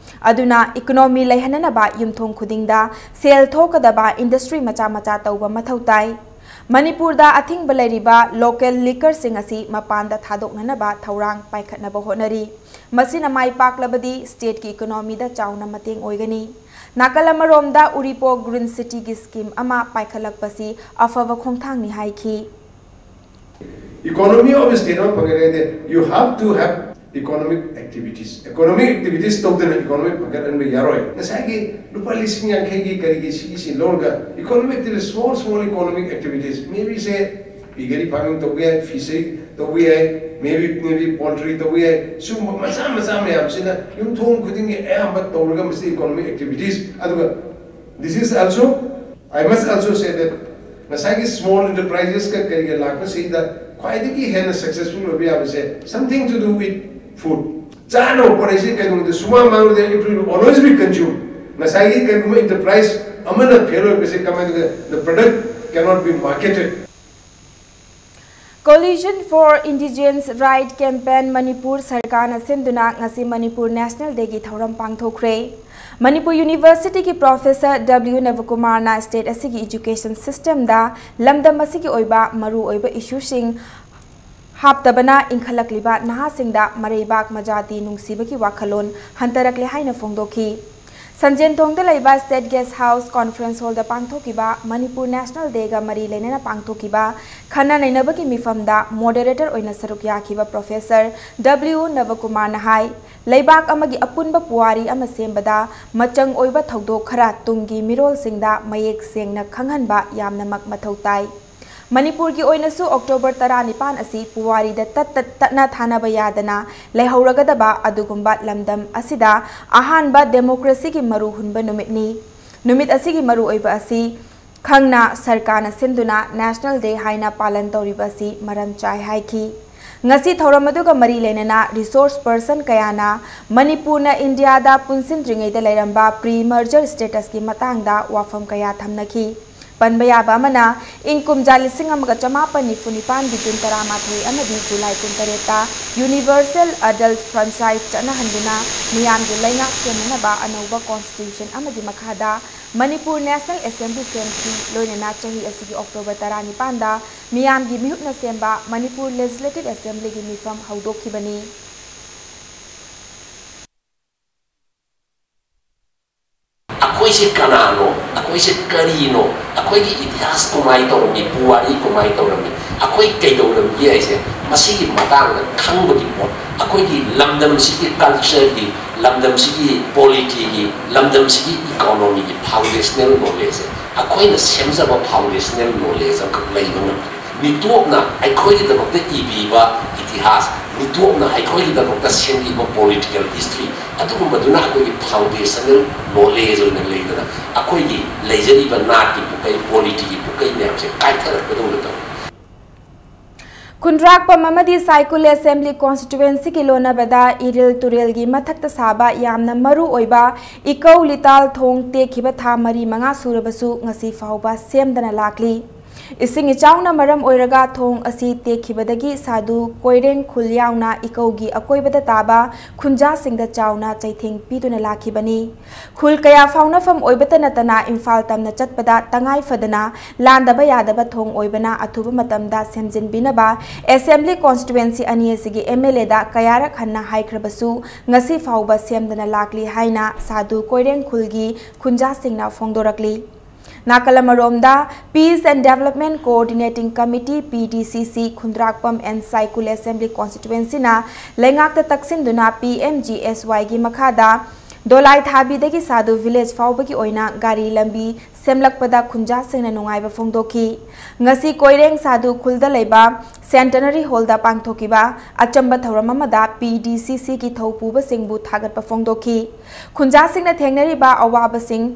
ꯑꯗꯨꯅ ꯏꯀꯣꯅꯣꯃꯤ ꯂꯩꯍꯟꯅꯅꯕ ꯌꯨꯝꯊꯣꯡ ꯈꯨꯗꯤꯡꯗ ꯁꯦꯜ ꯊꯣꯛꯀꯗꯕ ꯏꯟꯗꯁꯇ꯭ꯔꯤ ꯃꯆꯥ ꯃꯆꯥ ꯇꯧꯕ ꯃꯊꯧ ꯇꯥꯏ꯫ ꯃꯅꯤꯄꯨꯔꯗ ꯑꯊꯤꯡꯕ ꯂꯩꯔꯤꯕ ꯂꯣꯀꯦꯜ ꯂꯤꯀꯔꯁꯤꯡ ꯑꯁꯤ ꯃꯄꯥꯟꯗ ꯊꯥꯗꯣꯛꯅꯅꯕ ꯊꯧꯔꯥꯡ ꯄꯥꯏꯈꯠꯅꯕ ꯍꯣꯠꯅꯔꯤ꯫ ꯃꯁꯤꯅ ꯃꯥꯏ ꯄꯥꯛꯂꯕꯗꯤ ꯁ꯭ꯇꯦꯠꯀꯤ ꯏꯀꯣꯅꯣꯃꯤꯗ ꯆꯥꯎꯅ ꯃꯇꯦꯡ ꯑꯣꯏꯒꯅꯤ꯫ ꯅꯥꯀꯜ ꯑꯃꯔꯣꯝꯗ ꯎꯔꯤꯄꯣꯛ ꯒ꯭ꯔꯤꯟ ꯁꯤꯇꯤꯒꯤ ꯁ꯭ꯀꯤꯝ ꯑꯃ ꯄꯥꯏꯈꯠꯂꯛꯄꯁꯤ ꯑꯐꯕ ꯈꯣꯡꯊꯥꯡꯅꯤ ꯍꯥꯏꯈꯤ꯫ Economy of state ꯑꯃ ꯐꯒꯠꯂꯦ ꯍꯥꯏꯗꯤ you have to have economic activities. Economic activities ꯇꯧꯗꯅ economy ꯐꯒꯠꯍꯟꯕ ꯌꯥꯔꯣꯏ꯫ ꯉꯁꯥꯏꯒꯤ ꯂꯨꯄꯥ ꯂꯤꯁꯤꯡ ꯌꯥꯡꯈꯩꯒꯤ ꯀꯔꯤꯒꯤ ꯁꯤꯒꯤꯁꯤ ꯂꯧꯔꯒ economic activities, small small economic activities, maybe say Piggery farming ꯇꯧꯕ ꯌꯥꯏ, fishery ꯇꯧꯕ ꯌꯥꯏ, maybe maybe poultry ꯇꯧꯕ ꯌꯥꯏ꯫ ꯁꯤꯒꯨꯝꯕ ꯃꯆꯥ ꯃꯆꯥ ꯃꯌꯥꯝꯁꯤꯅ ꯌꯨꯝꯊꯣꯡ ꯈꯨꯗꯤꯡꯒꯤ ꯑꯌꯥꯝꯕ ꯇꯧꯔꯒ ꯃꯁꯤ economic activities, ꯑꯗꯨꯒ this is also, I must also say that ꯉꯁꯥꯏꯒꯤ small enterprises ꯀ ꯀꯩꯒ ꯂꯥꯛꯄꯁꯤꯗ ꯈ꯭ꯋꯥꯏꯗꯒꯤ ꯍꯦꯟꯅ successful ꯑꯣꯏꯕ ꯌꯥꯕꯁꯦ something to do with food. ꯆꯥꯅꯕ ꯄꯣꯠ ꯍꯥꯏꯁꯦ ꯀꯩꯗꯧꯅꯨꯡꯗ ꯁꯨꯃꯥꯡ ꯃꯥꯡꯂꯨꯗꯦ, it will always be consumed. ꯉꯁꯥꯏꯒꯤ ꯀꯩꯒꯨꯝꯕ enterprise ꯑꯃꯅ fail ꯑꯣꯏꯕꯁꯦ ꯀꯃꯥꯏꯅ ꯇꯧꯒꯦ? The product cannot be marketed. Coalition for Indigenous Right Campaign Manipur ꯁꯔꯀꯥꯔꯅ ꯁꯤꯟꯗꯨꯅ ꯉꯁꯤ ꯃꯅꯤꯄꯨꯔ National Dayꯒꯤ ꯊꯧꯔꯝ ꯄꯥꯡꯊꯣꯛꯈ꯭ꯔꯦ꯫ ꯃꯅꯤꯄꯨꯔ Universityꯒꯤ Professor W ꯅꯕꯀꯨꯃꯥꯔꯅ state ꯑꯁꯤꯒꯤ education systemꯗ ꯂꯝꯗꯝ ꯑꯁꯤꯒꯤ ꯑꯣꯏꯕ ꯃꯔꯨꯑꯣꯏꯕ issueꯁꯤꯡ ꯍꯥꯞꯇꯕꯅ ꯏꯟꯈꯠꯂꯛꯂꯤꯕ ꯅꯍꯥꯁꯤꯡꯗ ꯃꯔꯩꯕꯥꯛ ꯃꯖꯥꯇꯤ ꯅꯨꯡꯁꯤꯕꯒꯤ ꯋꯥꯈꯜꯂꯣꯟ ꯍꯟꯊꯔꯛꯂꯦ ꯍꯥꯏꯅ ꯐꯣꯡꯗꯣꯛꯈꯤ꯫ ꯁꯟꯖꯦꯟꯊꯣꯡꯗ ꯂꯩꯕ State Guest House Conference Hallꯗ ꯄꯥꯡꯊꯣꯛꯈꯤꯕ ꯃꯅꯤꯄꯨꯔ National Dayꯒ ꯃꯔꯤ ꯂꯩꯅꯅ ꯄꯥꯡꯊꯣꯛꯈꯤꯕ ꯈꯟꯅ ꯅꯩꯅꯕꯒꯤ ꯃꯤꯐꯝꯗ moderator ꯑꯣꯏꯅ ꯁꯔꯨꯛ ꯌꯥꯈꯤꯕ Professor W ꯅꯕꯀꯨꯃꯥꯔꯅ ꯍꯥꯏ, ꯂꯩꯕꯥꯛ ꯑꯃꯒꯤ ꯑꯄꯨꯟꯕ ꯄꯨꯋꯥꯔꯤ ꯑꯃ ꯁꯦꯝꯕꯗ ꯃꯆꯪ ꯑꯣꯏꯕ ꯊꯧꯗꯣꯛ ꯈꯔ ꯇꯨꯡꯒꯤ ꯃꯤꯔꯣꯜꯁꯤꯡꯗ ꯃꯌꯦꯛ ꯁꯦꯡꯅ ꯈꯪꯍꯟꯕ ꯌꯥꯝꯅꯃꯛ ꯃꯊꯧ ꯇꯥꯏ꯫ ꯃꯅꯤꯄꯨꯔꯒꯤ ꯑꯣꯏꯅꯁꯨ October ꯇꯔꯥꯅꯤꯄꯥꯟ ꯑꯁꯤ ꯄꯨꯋꯥꯔꯤꯗ ꯇꯠ ꯇꯠ ꯇꯠꯅ ꯊꯥꯅꯕ ꯌꯥꯗꯅ ꯂꯩꯍꯧꯔꯒꯗꯕ ꯑꯗꯨꯒꯨꯝꯕ ꯂꯝꯗꯝ ꯑꯁꯤꯗ ꯑꯍꯥꯟꯕ democracyꯒꯤ ꯃꯔꯨ ꯍꯨꯟꯕ ꯅꯨꯃꯤꯠꯅꯤ꯫ ꯅꯨꯃꯤꯠ ꯑꯁꯤꯒꯤ ꯃꯔꯨꯑꯣꯏꯕ ꯑꯁꯤ ꯈꯪꯅ ꯁꯔꯀꯥꯔꯅ ꯁꯤꯟꯗꯨꯅ National Day ꯍꯥꯏꯅ ꯄꯥꯂꯟ ꯇꯧꯔꯤꯕ ꯑꯁꯤ ꯃꯔꯝ ꯆꯥꯏ ꯍꯥꯏꯈꯤ꯫ ꯉꯁꯤ ꯊꯧꯔꯝ ꯑꯗꯨꯒ ꯃꯔꯤ ꯂꯩꯅꯅ resource person ꯀꯌꯥꯅ ꯃꯅꯤꯄꯨꯔꯅ ꯏꯟꯗꯤꯌꯥꯗ ꯄꯨꯟꯁꯤꯟꯗ꯭ꯔꯤꯉꯩꯗ ꯂꯩꯔꯝꯕ pre-merger statusꯀꯤ ꯃꯇꯥꯡꯗ ꯋꯥꯐꯝ ꯀꯌꯥ ꯊꯝꯅꯈꯤ꯫ ꯄꯟꯕ ꯌꯥꯕ ꯑꯃꯅ, ꯏꯪ ꯀꯨꯝꯖꯥ ꯂꯤꯁꯤꯡ ꯑꯃꯒ ꯆꯃꯥꯄꯟ ꯅꯤꯐꯨ ꯅꯤꯄꯥꯟꯒꯤ June ꯇꯔꯥꯃꯥꯊꯣꯏ ꯑꯃꯗꯤ July ꯀꯨꯟꯇꯔꯦꯠꯇ Universal Adult Franchise ꯆꯠꯅꯍꯟꯗꯨꯅ ꯃꯤꯌꯥꯝꯒꯤ ꯂꯩꯉꯥꯛ ꯁꯦꯝꯅꯅꯕ ꯑꯅꯧꯕ constitution ꯑꯃꯒꯤ ꯃꯈꯥꯗ ꯃꯅꯤꯄꯨꯔ National Assembly ꯁꯦꯝꯈꯤ꯫ ꯂꯣꯏꯅꯅ ꯆꯍꯤ ꯑꯁꯤꯒꯤ October ꯇꯔꯥꯅꯤꯄꯥꯟꯗ ꯃꯤꯌꯥꯝꯒꯤ ꯃꯤꯍꯨꯠꯅ ꯁꯦꯝꯕ ꯃꯅꯤꯄꯨꯔ Legislative Assemblyꯒꯤ ꯃꯤꯐꯝ ꯍꯧꯗꯣꯛꯈꯤꯕꯅꯤ꯫ ꯑꯩꯈꯣꯏꯁꯦ ꯀꯅꯥꯅꯣ? ꯑꯩꯈꯣꯏꯁꯦ ꯀꯔꯤꯅꯣ? ꯑꯩꯈꯣꯏꯒꯤ ꯏꯇꯤꯍꯥꯁ ꯀꯃꯥꯏꯅ ꯇꯧꯔꯝꯃꯤ? ꯄꯨꯋꯥꯔꯤ ꯀꯃꯥꯏꯅ ꯇꯧꯔꯝꯃꯤ? ꯑꯩꯈꯣꯏ ꯀꯩꯗꯧꯔꯝꯒꯦ ꯍꯥꯏꯁꯦ ꯃꯁꯤꯒꯤ ꯃꯇꯥꯡꯗ ꯈꯪꯕꯒꯤ ꯄꯣꯠ, ꯑꯩꯈꯣꯏꯒꯤ ꯂꯝꯗꯝꯁꯤꯒꯤ cultureꯒꯤ, ꯂꯝꯗꯝꯁꯤꯒꯤ polityꯒꯤ, ꯂꯝꯗꯝꯁꯤꯒꯤ economyꯒꯤ foundational knowledgeꯁꯦ ꯑꯩꯈꯣꯏꯅ ꯁꯦꯝꯖꯕ foundational knowledge ꯑꯃꯈꯛ ꯂꯩꯕ ꯉꯝꯗꯦ꯫ ꯃꯤꯇꯣꯞꯅ ꯑꯩꯈꯣꯏꯒꯤꯗꯃꯛꯇ ꯏꯕꯤꯕ ꯏꯇꯤꯍꯥꯁ, ꯃꯤꯇꯣꯞꯅ ꯑꯩꯈꯣꯏꯒꯤꯗꯃꯛꯇ ꯁꯦꯝꯕꯤꯕ ꯄꯣꯂꯤꯇꯤꯀꯦꯜ ꯍꯤꯁꯇ꯭ꯔꯤ, ꯑꯗꯨꯒꯨꯝꯕꯗꯨꯅ ꯑꯩꯈꯣꯏꯒꯤ ꯐꯥꯎꯟꯗꯦꯁꯅꯦꯜ ꯅꯣꯂꯦꯖ ꯑꯣꯏꯅ ꯂꯩꯗꯅ ꯑꯩꯈꯣꯏꯒꯤ ꯂꯩꯖꯔꯤꯕ ꯅꯥꯠꯀꯤ ꯄꯨꯀꯩ, ꯄꯣꯂꯤꯇꯤꯒꯤ ꯄꯨꯀꯩ ꯃꯌꯥꯝꯁꯦ ꯀꯥꯏꯊꯔꯛꯄꯗꯧꯅ ꯇꯧꯏ꯫ ꯈꯨꯟꯗ꯭ꯔꯥꯛꯄꯝ ꯑꯃꯗꯤ ꯁꯥꯏꯀꯨꯜ ꯑꯦꯁꯦꯝꯕ꯭ꯂꯤ ꯀꯣꯟꯁꯇꯤꯇ꯭ꯋꯦꯟꯁꯤꯒꯤ ꯂꯣꯟꯅꯕꯗ ꯏꯔꯤꯜ ꯇꯨꯔꯦꯜꯒꯤ ꯃꯊꯛꯇ ꯁꯥꯕ ꯌꯥꯝꯅ ꯃꯔꯨ ꯑꯣꯏꯕ ꯏꯀꯧ ꯂꯤꯇꯥꯜ ꯊꯣꯡ ꯇꯦꯛꯈꯤꯕ ꯊꯥ ꯃꯔꯤ ꯃꯉꯥ ꯁꯨꯔꯕꯁꯨ ꯉꯁꯤ ꯐꯥꯎꯕ ꯁꯦꯝꯗꯅ ꯂꯥꯛꯂꯤ꯫ ꯏꯁꯤꯡ ꯏꯆꯥꯎꯅ ꯃꯔꯝ ꯑꯣꯏꯔꯒ ꯊꯣꯡ ꯑꯁꯤ ꯇꯦꯛꯈꯤꯕꯗꯒꯤ ꯁꯥꯗꯨ ꯀꯣꯏꯔꯦꯡ ꯈꯨꯜ ꯌꯥꯎꯅ ꯏꯀꯧꯒꯤ ꯑꯀꯣꯏꯕꯗ ꯇꯥꯕ ꯈꯨꯟꯖꯥꯁꯤꯡꯗ ꯆꯥꯎꯅ ꯆꯩꯊꯦꯡ ꯄꯤꯗꯨꯅ ꯂꯥꯛꯈꯤꯕꯅꯤ꯫ ꯈꯨꯜ ꯀꯌꯥ ꯐꯥꯎꯅꯐꯝ ꯑꯣꯏꯕꯇ ꯅꯠꯇꯅ ꯏꯝꯐꯥꯜ ꯇꯝꯅ ꯆꯠꯄꯗ ꯇꯉꯥꯏ ꯐꯗꯅ ꯂꯥꯟꯗꯕ ꯌꯥꯗꯕ ꯊꯣꯡ ꯑꯣꯏꯕꯅ ꯑꯊꯨꯕ ꯃꯇꯝꯗ ꯁꯦꯝꯖꯤꯟꯕꯤꯅꯕ ꯑꯦꯁꯦꯝꯕ꯭ꯂꯤ ꯀꯣꯟꯁꯇꯤꯇ꯭ꯋꯦꯟꯁꯤ ꯑꯅꯤ ꯑꯁꯤꯒꯤ ꯑꯦꯝ ꯑꯦꯜ ꯑꯦꯗ ꯀꯌꯥꯔꯛ ꯍꯟꯅ ꯍꯥꯏꯈ꯭ꯔꯕꯁꯨ ꯉꯁꯤ ꯐꯥꯎꯕ ꯁꯦꯝꯗꯅ ꯂꯥꯛꯂꯤ ꯍꯥꯏꯅ ꯁꯥꯗꯨ ꯀꯣꯏꯔꯦꯡ ꯈꯨꯜꯒꯤ ꯈꯨꯟꯖꯥꯁꯤꯡꯅ ꯐꯣꯡꯗꯣꯔꯛꯂꯤ꯫ ꯅꯥꯀꯜ ꯑꯃꯔꯣꯝꯗ, Peace and Development Coordinating Committee, P D C C, ꯈꯨꯟꯗ꯭ꯔꯥꯛꯄꯝ and ꯁꯥꯏꯀꯨꯜ ꯑꯦꯁꯦꯝꯕ꯭ꯂꯤ ꯀꯣꯟꯁꯇꯤꯇ꯭ꯋꯦꯟꯁꯤꯅ ꯂꯩꯉꯥꯛꯇ ꯇꯛꯁꯤꯟꯗꯨꯅ P M G S Yꯒꯤ ꯃꯈꯥꯗ ꯗꯣꯂꯥꯏ ꯊꯥꯕꯤꯗꯒꯤ ꯁꯥꯗꯨ ꯚꯤꯂꯦꯖ ꯐꯥꯎꯕꯒꯤ ꯑꯣꯏꯅ ꯒꯥꯔꯤ ꯂꯝꯕꯤ ꯁꯦꯝꯂꯛꯄꯗ ꯈꯨꯟꯖꯥꯁꯤꯡꯅ ꯅꯨꯡꯉꯥꯏꯕ ꯐꯣꯡꯗꯣꯛꯈꯤ꯫ ꯉꯁꯤ ꯀꯣꯏꯔꯦꯡ ꯁꯥꯗꯨ ꯈꯨꯜꯗ ꯂꯩꯕ ꯁꯦꯟꯇꯅꯔꯤ ꯍꯣꯜꯗ ꯄꯥꯡꯊꯣꯛꯈꯤꯕ ꯑꯆꯝꯕ ꯊꯧꯔꯝ ꯑꯃꯗ P D C Cꯒꯤ ꯊꯧꯄꯨꯕꯁꯤꯡꯕꯨ ꯊꯥꯒꯠꯄ ꯐꯣꯡꯗꯣꯛꯈꯤ꯫ ꯈꯨꯟꯖꯥꯁꯤꯡꯅ ꯊꯦꯡꯅꯔꯤꯕ ꯑꯋꯥꯕꯁꯤꯡ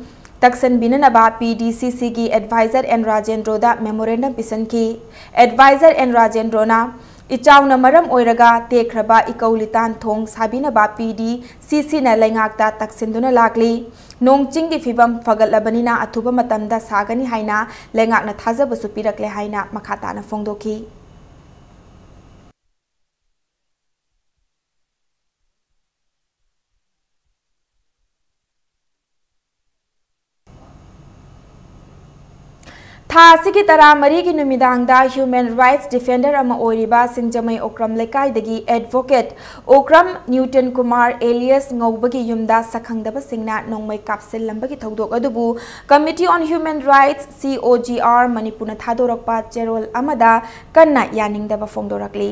ꯇꯛꯁꯟꯕꯤꯅꯅꯕ P D C Cꯒꯤ ꯑꯦꯗꯚꯥꯏꯖꯔ ꯑꯦꯟ ꯔꯥꯖꯦꯟꯗ꯭ꯔꯣꯗ ꯃꯦꯃꯣꯔꯦꯟꯗꯝ ꯄꯤꯁꯟꯈꯤ꯫ ꯑꯦꯗꯚꯥꯏꯖꯔ ꯑꯦꯟ ꯔꯥꯖꯦꯟꯗ꯭ꯔꯣꯅ ꯏꯆꯥꯎꯅ ꯃꯔꯝ ꯑꯣꯏꯔꯒ ꯇꯦꯛꯈ꯭ꯔꯕ ꯏꯀꯧ ꯂꯤꯇꯥꯟ ꯊꯣꯡ ꯁꯥꯕꯤꯅꯕ P D C Cꯅ ꯂꯩꯉꯥꯛꯇ ꯇꯛꯁꯤꯟꯗꯨꯅ ꯂꯥꯛꯂꯤ꯫ ꯅꯣꯡ ꯆꯤꯡꯒꯤ ꯐꯤꯕꯝ ꯐꯒꯠꯂꯕꯅꯤꯅ ꯑꯊꯨꯕ ꯃꯇꯝꯗ ꯁꯥꯒꯅꯤ ꯍꯥꯏꯅ ꯂꯩꯉꯥꯛꯅ ꯊꯥꯖꯕꯁꯨ ꯄꯤꯔꯛꯂꯦ ꯍꯥꯏꯅ ꯃꯈꯥ ꯇꯥꯅ ꯐꯣꯡꯗꯣꯛꯈꯤ꯫ ꯊꯥ ꯑꯁꯤꯒꯤ ꯇꯔꯥꯃꯔꯤꯒꯤ ꯅꯨꯃꯤꯗꯥꯡꯗ human rights defender ꯑꯃ ꯑꯣꯏꯔꯤꯕ ꯁꯤꯡꯖꯃꯩ ꯑꯣꯀ꯭ꯔꯝ ꯂꯩꯀꯥꯏꯗꯒꯤ advocate ꯑꯣꯀ꯭ꯔꯝ ꯅ꯭ꯌꯨꯇꯟ ꯀꯨꯃꯥꯔ alias ꯉꯧꯕꯒꯤ ꯌꯨꯝꯗ ꯁꯛꯈꯪꯗꯕꯁꯤꯡꯅ ꯅꯣꯡꯃꯩ ꯀꯥꯞꯁꯤꯜꯂꯝꯕꯒꯤ ꯊꯧꯗꯣꯛ ꯑꯗꯨꯕꯨ Committee on Human Rights, C O G R, ꯃꯅꯤꯄꯨꯔꯅ ꯊꯥꯗꯣꯔꯛꯄ ꯆꯦꯔꯣꯜ ꯑꯃꯗ ꯀꯟꯅ ꯌꯥꯅꯤꯡꯗꯕ ꯐꯣꯡꯗꯣꯔꯛꯂꯤ꯫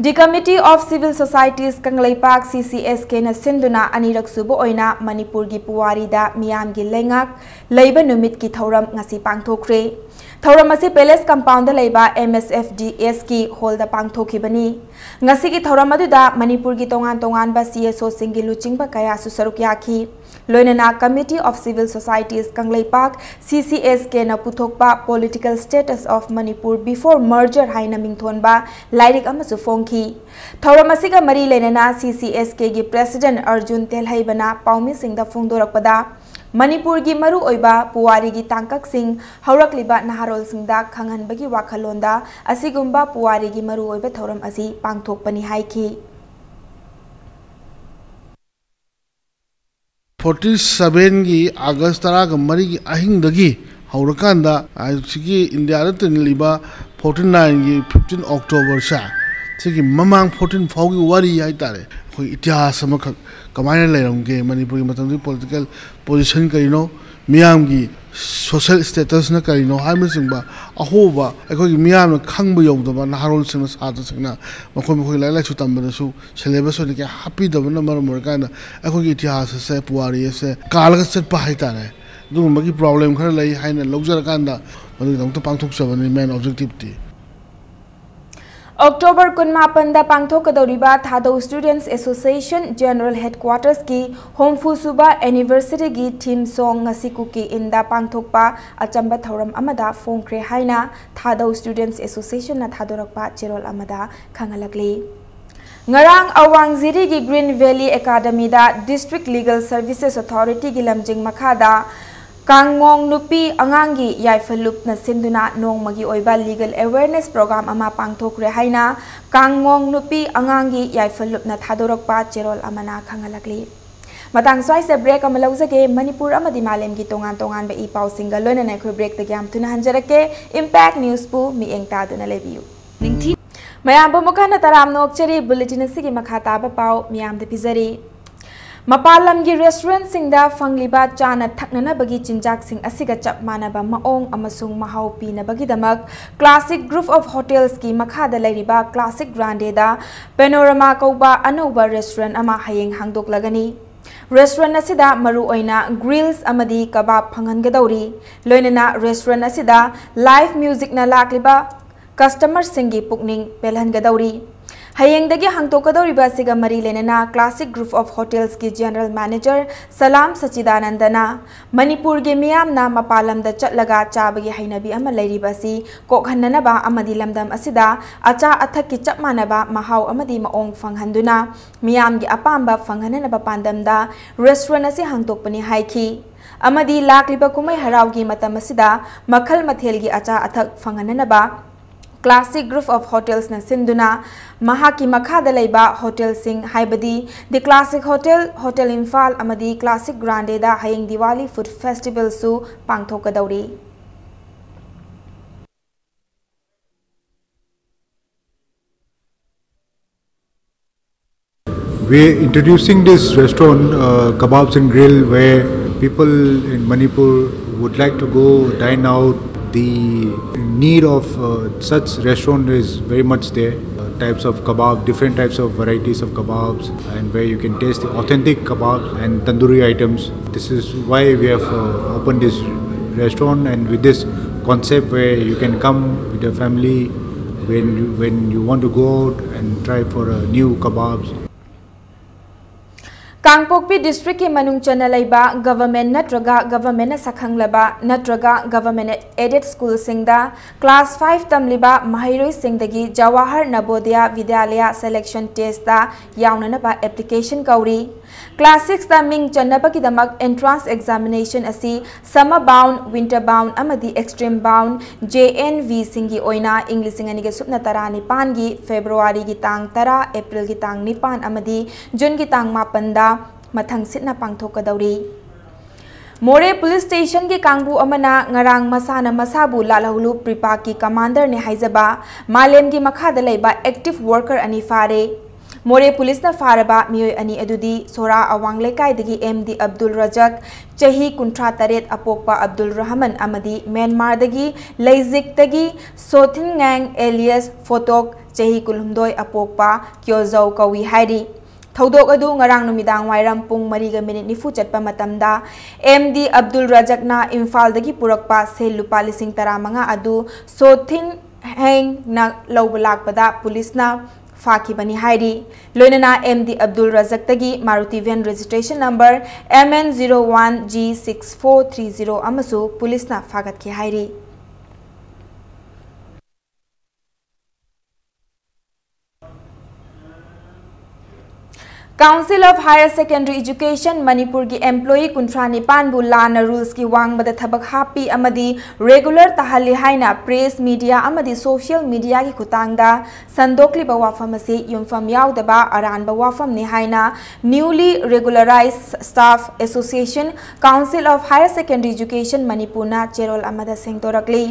The Committee of Civil Societies Kangleipak, C C S K ꯅ ꯁꯤꯟꯗꯨꯅ ꯑꯅꯤꯔꯛ ꯁꯨꯕ ꯑꯣꯏꯅ ꯃꯅꯤꯄꯨꯔꯒꯤ ꯄꯨꯋꯥꯔꯤꯗ ꯃꯤꯌꯥꯝꯒꯤ ꯂꯩꯉꯥꯛ ꯂꯩꯕ ꯅꯨꯃꯤꯠꯀꯤ ꯊꯧꯔꯝ ꯉꯁꯤ ꯄꯥꯡꯊꯣꯛꯈ꯭ꯔꯦ꯫ ꯊꯧꯔꯝ ꯑꯁꯤ Palace Compound ꯗ ꯂꯩꯕ M S F D S ꯀꯤ hall ꯗ ꯄꯥꯡꯊꯣꯛꯈꯤꯕꯅꯤ꯫ ꯉꯁꯤꯒꯤ ꯊꯧꯔꯝ ꯑꯗꯨꯗ ꯃꯅꯤꯄꯨꯔꯒꯤ ꯇꯣꯉꯥꯟ ꯇꯣꯉꯥꯟꯕ C S O ꯁꯤꯡꯒꯤ ꯂꯨꯆꯤꯡꯕ ꯀꯌꯥꯁꯨ ꯁꯔꯨꯛ ꯌꯥꯈꯤ꯫ ꯂꯣꯏꯅꯅ Committee of Civil Societies Kangleipak, C C S K ꯅ ꯄꯨꯊꯣꯛꯄ Political Status of Manipur Before Merger ꯍꯥꯏꯅ ꯃꯤꯡꯊꯣꯟꯕ ꯂꯥꯏꯔꯤꯛ ꯑꯃꯁꯨ ꯐꯣꯡꯈꯤ꯫ ꯊꯧꯔꯝ ꯑꯁꯤꯒ ꯃꯔꯤ ꯂꯩꯅꯅ C C S K ꯒꯤ President ꯑꯔꯖꯨꯟ ꯇꯦꯜꯍꯩꯕꯅ ꯄꯥꯎꯃꯤꯁꯤꯡꯗ ꯐꯣꯡꯗꯣꯔꯛꯄꯗ, ꯃꯅꯤꯄꯨꯔꯒꯤ ꯃꯔꯨꯑꯣꯏꯕ ꯄꯨꯋꯥꯔꯤꯒꯤ ꯇꯥꯡꯀꯛꯁꯤꯡ, ꯍꯧꯔꯛꯂꯤꯕ ꯅꯍꯥꯔꯣꯜꯁꯤꯡꯗ ꯈꯪꯍꯟꯕꯒꯤ ꯋꯥꯈꯜꯂꯣꯟꯗ ꯑꯁꯤꯒꯨꯝꯕ ꯄꯨꯋꯥꯔꯤꯒꯤ ꯃꯔꯨꯑꯣꯏꯕ ꯊꯧꯔꯝ ꯑꯁꯤ ꯄꯥꯡꯊꯣꯛꯄꯅꯤ ꯍꯥꯏꯈꯤ꯫ ꯐꯣꯔꯇꯤ ꯁꯕꯦꯟꯒꯤ ꯑꯥꯒꯁ ꯇꯔꯥꯒ ꯃꯔꯤꯒꯤ ꯑꯍꯤꯡꯗꯒꯤ ꯍꯧꯔꯀꯥꯟꯗ ꯍꯧꯖꯤꯛꯀꯤ ꯏꯟꯗꯤꯌꯥꯗ ꯇꯤꯜꯂꯤꯕ ꯐꯣꯔꯇꯤ ꯅꯥꯏꯟꯒꯤ ꯐꯤꯐꯇꯤꯟ ꯑꯣꯛꯇꯣꯕꯔꯁꯦ, ꯁꯤꯒꯤ ꯃꯃꯥꯡ ꯐꯣꯔꯇꯤꯟ ꯐꯥꯎꯒꯤ ꯋꯥꯔꯤ ꯍꯥꯏꯇꯥꯔꯦ, ꯑꯩꯈꯣꯏ ꯏꯇꯤꯍꯥꯁ ꯑꯃꯈꯛ ꯀꯃꯥꯏꯅ ꯂꯩꯔꯝꯒꯦ, ꯃꯅꯤꯄꯨꯔꯒꯤ ꯃꯇꯝꯗꯨꯒꯤ ꯄꯣꯂꯤꯇꯤꯀꯦꯜ ꯄꯣꯖꯤꯁꯟ ꯀꯔꯤꯅꯣ, ꯃꯤꯌꯥꯝꯒꯤ ꯁꯣꯁꯦꯜ ꯁ꯭ꯇꯦꯇꯁꯅ ꯀꯔꯤꯅꯣ ꯍꯥꯏꯕꯅꯆꯤꯡꯕ ꯑꯍꯣꯕ ꯑꯩꯈꯣꯏꯒꯤ ꯃꯤꯌꯥꯝꯅ ꯈꯪꯕ ꯌꯧꯗꯕ ꯅꯍꯥꯔꯣꯜꯁꯤꯡꯅ, ꯁꯥꯇ꯭ꯔꯁꯤꯡꯅ ꯃꯈꯣꯏ ꯃꯈꯣꯏꯒꯤ ꯂꯥꯏꯔꯤꯛ ꯂꯥꯏꯁꯨ ꯇꯝꯕꯗꯁꯨ ꯁꯦꯂꯦꯕꯁ ꯑꯣꯏꯅ ꯀꯌꯥ ꯍꯥꯞꯄꯤꯗꯕꯅ ꯃꯔꯝ ꯑꯣꯏꯔꯀꯥꯟꯗ ꯑꯩꯈꯣꯏꯒꯤ ꯏꯇꯤꯍꯥꯁ ꯑꯁꯦ, ꯄꯨꯋꯥꯔꯤ ꯑꯁꯦ ꯀꯥꯜꯂꯒ ꯆꯠꯄ ꯍꯥꯏꯇꯥꯔꯦ꯫ ꯑꯗꯨꯒꯨꯝꯕꯒꯤ ꯄ꯭ꯔꯣꯕ꯭ꯂꯦꯝ ꯈꯔ ꯂꯩ ꯍꯥꯏꯅ ꯂꯧꯖꯔꯀꯥꯟꯗ ꯃꯗꯨꯒꯤꯗꯃꯛꯇ ꯄꯥꯡꯊꯣꯛꯆꯕꯅꯤ ꯃꯦꯟ ꯑꯣꯕꯖꯦꯛꯇꯤꯞꯇꯤ꯫ ꯑꯣꯛꯇꯣꯕꯔ ꯀꯨꯟꯃꯥꯄꯟꯗ ꯄꯥꯡꯊꯣꯛꯀꯗꯧꯔꯤꯕ ꯊꯥꯗꯧ Students Association General Headquarters ꯀꯤ ꯍꯨꯝꯐꯨ ꯁꯨꯕ anniversary ꯒꯤ theme song ꯉꯁꯤ ꯀꯨꯀꯤ ꯏꯟꯗ ꯄꯥꯡꯊꯣꯛꯄ ꯑꯆꯝꯕ ꯊꯧꯔꯝ ꯑꯃꯗ ꯐꯣꯡꯈ꯭ꯔꯦ ꯍꯥꯏꯅ ꯊꯥꯗꯧ Students Association ꯅ ꯊꯥꯗꯣꯔꯛꯄ ꯆꯦꯔꯣꯜ ꯑꯃꯗ ꯈꯪꯍꯜꯂꯛꯂꯤ꯫ ꯉꯔꯥꯡ ꯑꯋꯥꯡ ꯖꯤꯔꯤꯒꯤ Green Valley Academy ꯗ District Legal Services Authority ꯒꯤ ꯂꯝꯖꯤꯡ ꯃꯈꯥꯗ ꯀꯥꯡꯃꯣꯡ ꯅꯨꯄꯤ ꯑꯉꯥꯡꯒꯤ ꯌꯥꯏꯐ ꯂꯨꯞꯅ ꯁꯤꯟꯗꯨꯅ ꯅꯣꯡꯃꯒꯤ ꯑꯣꯏꯕ legal awareness program ꯑꯃ ꯄꯥꯡꯊꯣꯛꯈ꯭ꯔꯦ ꯍꯥꯏꯅ ꯀꯥꯡꯃꯣꯡ ꯅꯨꯄꯤ ꯑꯉꯥꯡꯒꯤ ꯌꯥꯏꯐ ꯂꯨꯞꯅ ꯊꯥꯗꯣꯔꯛꯄ ꯆꯦꯔꯣꯜ ꯑꯃꯅ ꯈꯪꯍꯜꯂꯛꯂꯤ꯫ ꯃꯇꯥꯡ ꯁ꯭ꯋꯥꯏꯁꯤꯗ break ꯑꯃ ꯂꯧꯖꯒꯦ꯫ ꯃꯅꯤꯄꯨꯔ ꯑꯃꯗꯤ ꯃꯥꯂꯦꯝꯒꯤ ꯇꯣꯉꯥꯟ ꯇꯣꯉꯥꯟꯕ ꯏ ꯄꯥꯎꯁꯤꯡꯒ ꯂꯣꯏꯅꯅ ꯑꯩꯈꯣꯏ break ꯇꯒꯤ ꯌꯥꯝ ꯊꯨꯅ ꯍꯟꯖꯔꯛꯀꯦ꯫ Impact News ꯄꯨ ꯃꯤꯠꯌꯦꯡ ꯇꯥꯗꯨꯅ ꯂꯩꯕꯤꯌꯨ꯫ ꯅꯤꯡꯊꯤ ꯃꯌꯥꯝꯕꯨ ꯑꯃꯨꯛ ꯍꯟꯅ ꯇꯔꯥꯝꯅ ꯑꯣꯛꯆꯔꯤ꯫ Bulletin ꯑꯁꯤꯒꯤ ꯃꯈꯥ ꯇꯥꯕ ꯄꯥꯎ ꯃꯤꯌꯥꯝꯗ ꯄꯤꯖꯔꯤ꯫ ꯃꯄꯥꯟ ꯂꯝꯒꯤ restaurantꯁꯤꯡꯗ ꯐꯪꯂꯤꯕ ꯆꯥꯅ ꯊꯛꯅꯅꯕꯒꯤ ꯆꯤꯟꯖꯥꯛꯁꯤꯡ ꯑꯁꯤꯒ ꯆꯞ ꯃꯥꯟꯅꯕ ꯃꯑꯣꯡ ꯑꯃꯁꯨꯡ ꯃꯍꯥꯎ ꯄꯤꯅꯕꯒꯤꯗꯃꯛ Classic Group of Hotelsꯀꯤ ꯃꯈꯥꯗ ꯂꯩꯔꯤꯕ Classic Grandeꯗ Panorama ꯀꯧꯕ ꯑꯅꯧꯕ restaurant ꯑꯃ ꯍꯌꯦꯡ ꯍꯥꯡꯗꯣꯛꯂꯒꯅꯤ꯫ Restaurant ꯑꯁꯤꯗ ꯃꯔꯨꯑꯣꯏꯅ grills ꯑꯃꯗꯤ ꯀꯕꯥꯕ ꯐꯪꯍꯟꯒꯗꯧꯔꯤ꯫ ꯂꯣꯏꯅꯅ restaurant ꯑꯁꯤꯗ live musicꯅ ꯂꯥꯛꯂꯤꯕ customerꯁꯤꯡꯒꯤ ꯄꯨꯛꯅꯤꯡ ꯄꯦꯜꯍꯟꯒꯗꯧꯔꯤ꯫ ꯍꯌꯦꯡꯗꯒꯤ ꯍꯥꯡꯗꯣꯛꯀꯗꯧꯔꯤꯕ ꯑꯁꯤꯒ ꯃꯔꯤ ꯂꯩꯅꯅ Classic Group of Hotelsꯀꯤ General Manager ꯁꯂꯥꯝ ꯁꯆꯤꯗꯥꯅꯟꯗꯅ ꯃꯅꯤꯄꯨꯔꯒꯤ ꯃꯤꯌꯥꯝꯅ ꯃꯄꯥꯟ ꯂꯝꯗ ꯆꯠꯂꯒ ꯆꯥꯕꯒꯤ ꯍꯩꯅꯕꯤ ꯑꯃ ꯂꯩꯔꯤꯕ ꯑꯁꯤ ꯀꯣꯛꯍꯟꯅꯅꯕ ꯑꯃꯗꯤ ꯂꯝꯗꯝ ꯑꯁꯤꯗ ꯑꯆꯥ ꯑꯊꯛꯀꯤ ꯆꯞ ꯃꯥꯟꯅꯕ ꯃꯍꯥꯎ ꯑꯃꯗꯤ ꯃꯑꯣꯡ ꯐꯪꯍꯟꯗꯨꯅ ꯃꯤꯌꯥꯝꯒꯤ ꯑꯄꯥꯝꯕ ꯐꯪꯍꯟꯅꯅꯕ ꯄꯥꯟꯗꯝꯗ restaurant ꯑꯁꯤ ꯍꯥꯡꯗꯣꯛꯄꯅꯤ ꯍꯥꯏꯈꯤ꯫ ꯑꯃꯗꯤ ꯂꯥꯛꯂꯤꯕ ꯀꯨꯝꯍꯩ ꯍꯔꯥꯎꯒꯤ ꯃꯇꯝ ꯑꯁꯤꯗ ꯃꯈꯜ ꯃꯊꯦꯜꯒꯤ ꯑꯆꯥ ꯑꯊꯛ ꯐꯪꯍꯟꯅꯅꯕ Classic Group of Hotelsꯅ ꯁꯤꯟꯗꯨꯅ ꯃꯍꯥꯛꯀꯤ ꯃꯈꯥꯗ ꯂꯩꯕ hotelꯁꯤꯡ ꯍꯥꯏꯕꯗꯤ The Classic Hotel, Hotel Imphal ꯑꯃꯗꯤ Classic Grandeꯗ ꯍꯌꯦꯡ Diwali Food Festivalꯁꯨ ꯄꯥꯡꯊꯣꯛꯀꯗꯧꯔꯤ꯫ We're introducing this restaurant, uh, Kebabs and Grill, where people in Manipur would like to go dine out. The need of uh, such restaurant is very much there. Uh, types of kebab, different types of varieties of kebabs, and where you can taste the authentic kebab and tandoori items. This is why we have uh, opened this restaurant, and with this concept where you can come with your family when you, when you want to go out and try for a new kebabs. ꯀꯥꯡꯄꯣꯛꯄꯤ districtꯀꯤ ꯃꯅꯨꯡ ꯆꯟꯅ ꯂꯩꯕ government ꯅꯠꯇ꯭ꯔꯒ governmentꯅ ꯁꯛꯈꯪꯂꯕ ꯅꯠꯇ꯭ꯔꯒ government aided schoolꯁꯤꯡꯗ class five ꯇꯝꯂꯤꯕ ꯃꯍꯩꯔꯣꯏꯁꯤꯡꯗꯒꯤ Jawahar Navodaya Vidyalaya selection testꯇ ꯌꯥꯎꯅꯅꯕ application ꯀꯧꯔꯤ꯫ Class sixꯇ ꯃꯤꯡ ꯆꯟꯅꯕꯒꯤꯗꯃꯛ entrance examination ꯑꯁꯤ summer bound, winter bound ꯑꯃꯗꯤ extreme bound J N Vꯁꯤꯡꯒꯤ ꯑꯣꯏꯅ ꯏꯪ ꯂꯤꯁꯤꯡ ꯑꯅꯤꯒ ꯁꯨꯞꯅ ꯇꯔꯥꯅꯤꯄꯥꯟꯒꯤ Februaryꯒꯤ ꯇꯥꯡ ꯇꯔꯥ, Aprilꯒꯤ ꯇꯥꯡ ꯅꯤꯄꯥꯟ ꯑꯃꯗꯤ Juneꯒꯤ ꯇꯥꯡ ꯃꯥꯄꯟꯗ ꯃꯊꯪ ꯁꯤꯠꯅ ꯄꯥꯡꯊꯣꯛꯀꯗꯧꯔꯤ꯫ ꯃꯣꯔꯦ police stationꯒꯤ ꯀꯥꯡꯕꯨ ꯑꯃꯅ ꯉꯔꯥꯡ ꯃꯁꯥꯅ ꯃꯁꯥꯕꯨ ꯂꯥꯜꯍꯧꯂꯨꯞ ꯄ꯭ꯔꯤꯄꯥꯛꯀꯤ commanderꯅꯤ ꯍꯥꯏꯖꯕ ꯃꯥꯂꯦꯝꯒꯤ ꯃꯈꯥꯗ ꯂꯩꯕ active worker ꯑꯅꯤ ꯐꯥꯔꯦ꯫ ꯃꯣꯔꯦ ꯄꯨꯂꯤꯁꯅ ꯐꯥꯔꯕ ꯃꯤꯑꯣꯏ ꯑꯅꯤ ꯑꯗꯨꯗꯤ ꯁꯣꯔꯥ ꯑꯋꯥꯡ ꯂꯩꯀꯥꯏꯗꯒꯤ ꯑꯦꯝ ꯗꯤ ꯑꯕꯗꯨꯜ ꯔꯖꯛ, ꯆꯍꯤ ꯀꯨꯟꯊ꯭ꯔꯥ ꯇꯔꯦꯠ ꯑꯄꯣꯛꯄ ꯑꯕꯗꯨꯜ ꯔꯍꯃꯟ, ꯑꯃꯗꯤ ꯃ꯭ꯌꯥꯟꯃꯥꯔꯗꯒꯤ ꯂꯩꯖꯤꯛꯇꯒꯤ ꯁꯣꯊꯤꯟꯉꯥꯡ alias ꯐꯣꯇꯣꯛ, ꯆꯍꯤ ꯀꯨꯟꯍꯨꯝꯗꯣꯏ ꯑꯄꯣꯛꯄ ꯀ꯭ꯌꯣꯖꯧ ꯀꯧꯏ ꯍꯥꯏꯔꯤ꯫ ꯊꯧꯗꯣꯛ ꯑꯗꯨ ꯉꯔꯥꯡ ꯅꯨꯃꯤꯗꯥꯡ ꯋꯥꯏꯔꯝ ꯄꯨꯡ ꯃꯔꯤꯒ ꯃꯤꯅꯤꯠ ꯅꯤꯐꯨ ꯆꯠꯄ ꯃꯇꯝꯗ ꯑꯦꯝ ꯗꯤ ꯑꯕꯗꯨꯜ ꯔꯖꯛꯅ ꯏꯝꯐꯥꯜꯗꯒꯤ ꯄꯨꯔꯛꯄ ꯁꯦꯜ ꯂꯨꯄꯥ ꯂꯤꯁꯤꯡ ꯇꯔꯥꯃꯉꯥ ꯑꯗꯨ ꯁꯣꯊꯤꯟ ꯍꯦꯡꯅ ꯂꯧꯕ ꯂꯥꯛꯄꯗ ꯄꯨꯂꯤꯁꯅ ꯐꯥꯈꯤꯕꯅꯤ ꯍꯥꯏꯔꯤ꯫ ꯂꯣꯏꯅꯅ ꯑꯦꯝ ꯗꯤ ꯑꯕꯗꯨꯜ ꯔꯖꯛꯇꯒꯤ Maruti van registration number M N zero one G six four three zero ꯑꯃꯁꯨ ꯄꯨꯂꯤꯁꯅ ꯐꯥꯒꯠꯈꯤ ꯍꯥꯏꯔꯤ꯫ Council of Higher Secondary Education ꯃꯅꯤꯄꯨꯔꯒꯤ employee ꯀꯨꯟꯊ꯭ꯔꯥ ꯅꯤꯄꯥꯟꯕꯨ ꯂꯥꯟꯅ ꯔꯨꯜꯁꯀꯤ ꯋꯥꯡꯃꯗ ꯊꯕꯛ ꯍꯥꯞꯄꯤ ꯑꯃꯗꯤ regular ꯇꯥꯍꯜꯂꯤ ꯍꯥꯏꯅ press, media ꯑꯃꯗꯤ social mediaꯒꯤ ꯈꯨꯠꯊꯥꯡꯗ ꯁꯟꯗꯣꯛꯂꯤꯕ ꯋꯥꯐꯝ ꯑꯁꯤ ꯌꯨꯝꯐꯝ ꯌꯥꯎꯗꯕ ꯑꯔꯥꯟꯕ ꯋꯥꯐꯝꯅꯤ ꯍꯥꯏꯅ Newly Regularized Staff Association, Council of Higher Secondary Education ꯃꯅꯤꯄꯨꯔꯅ ꯆꯦꯔꯣꯜ ꯑꯃꯗ ꯁꯦꯡꯗꯣꯔꯛꯂꯤ꯫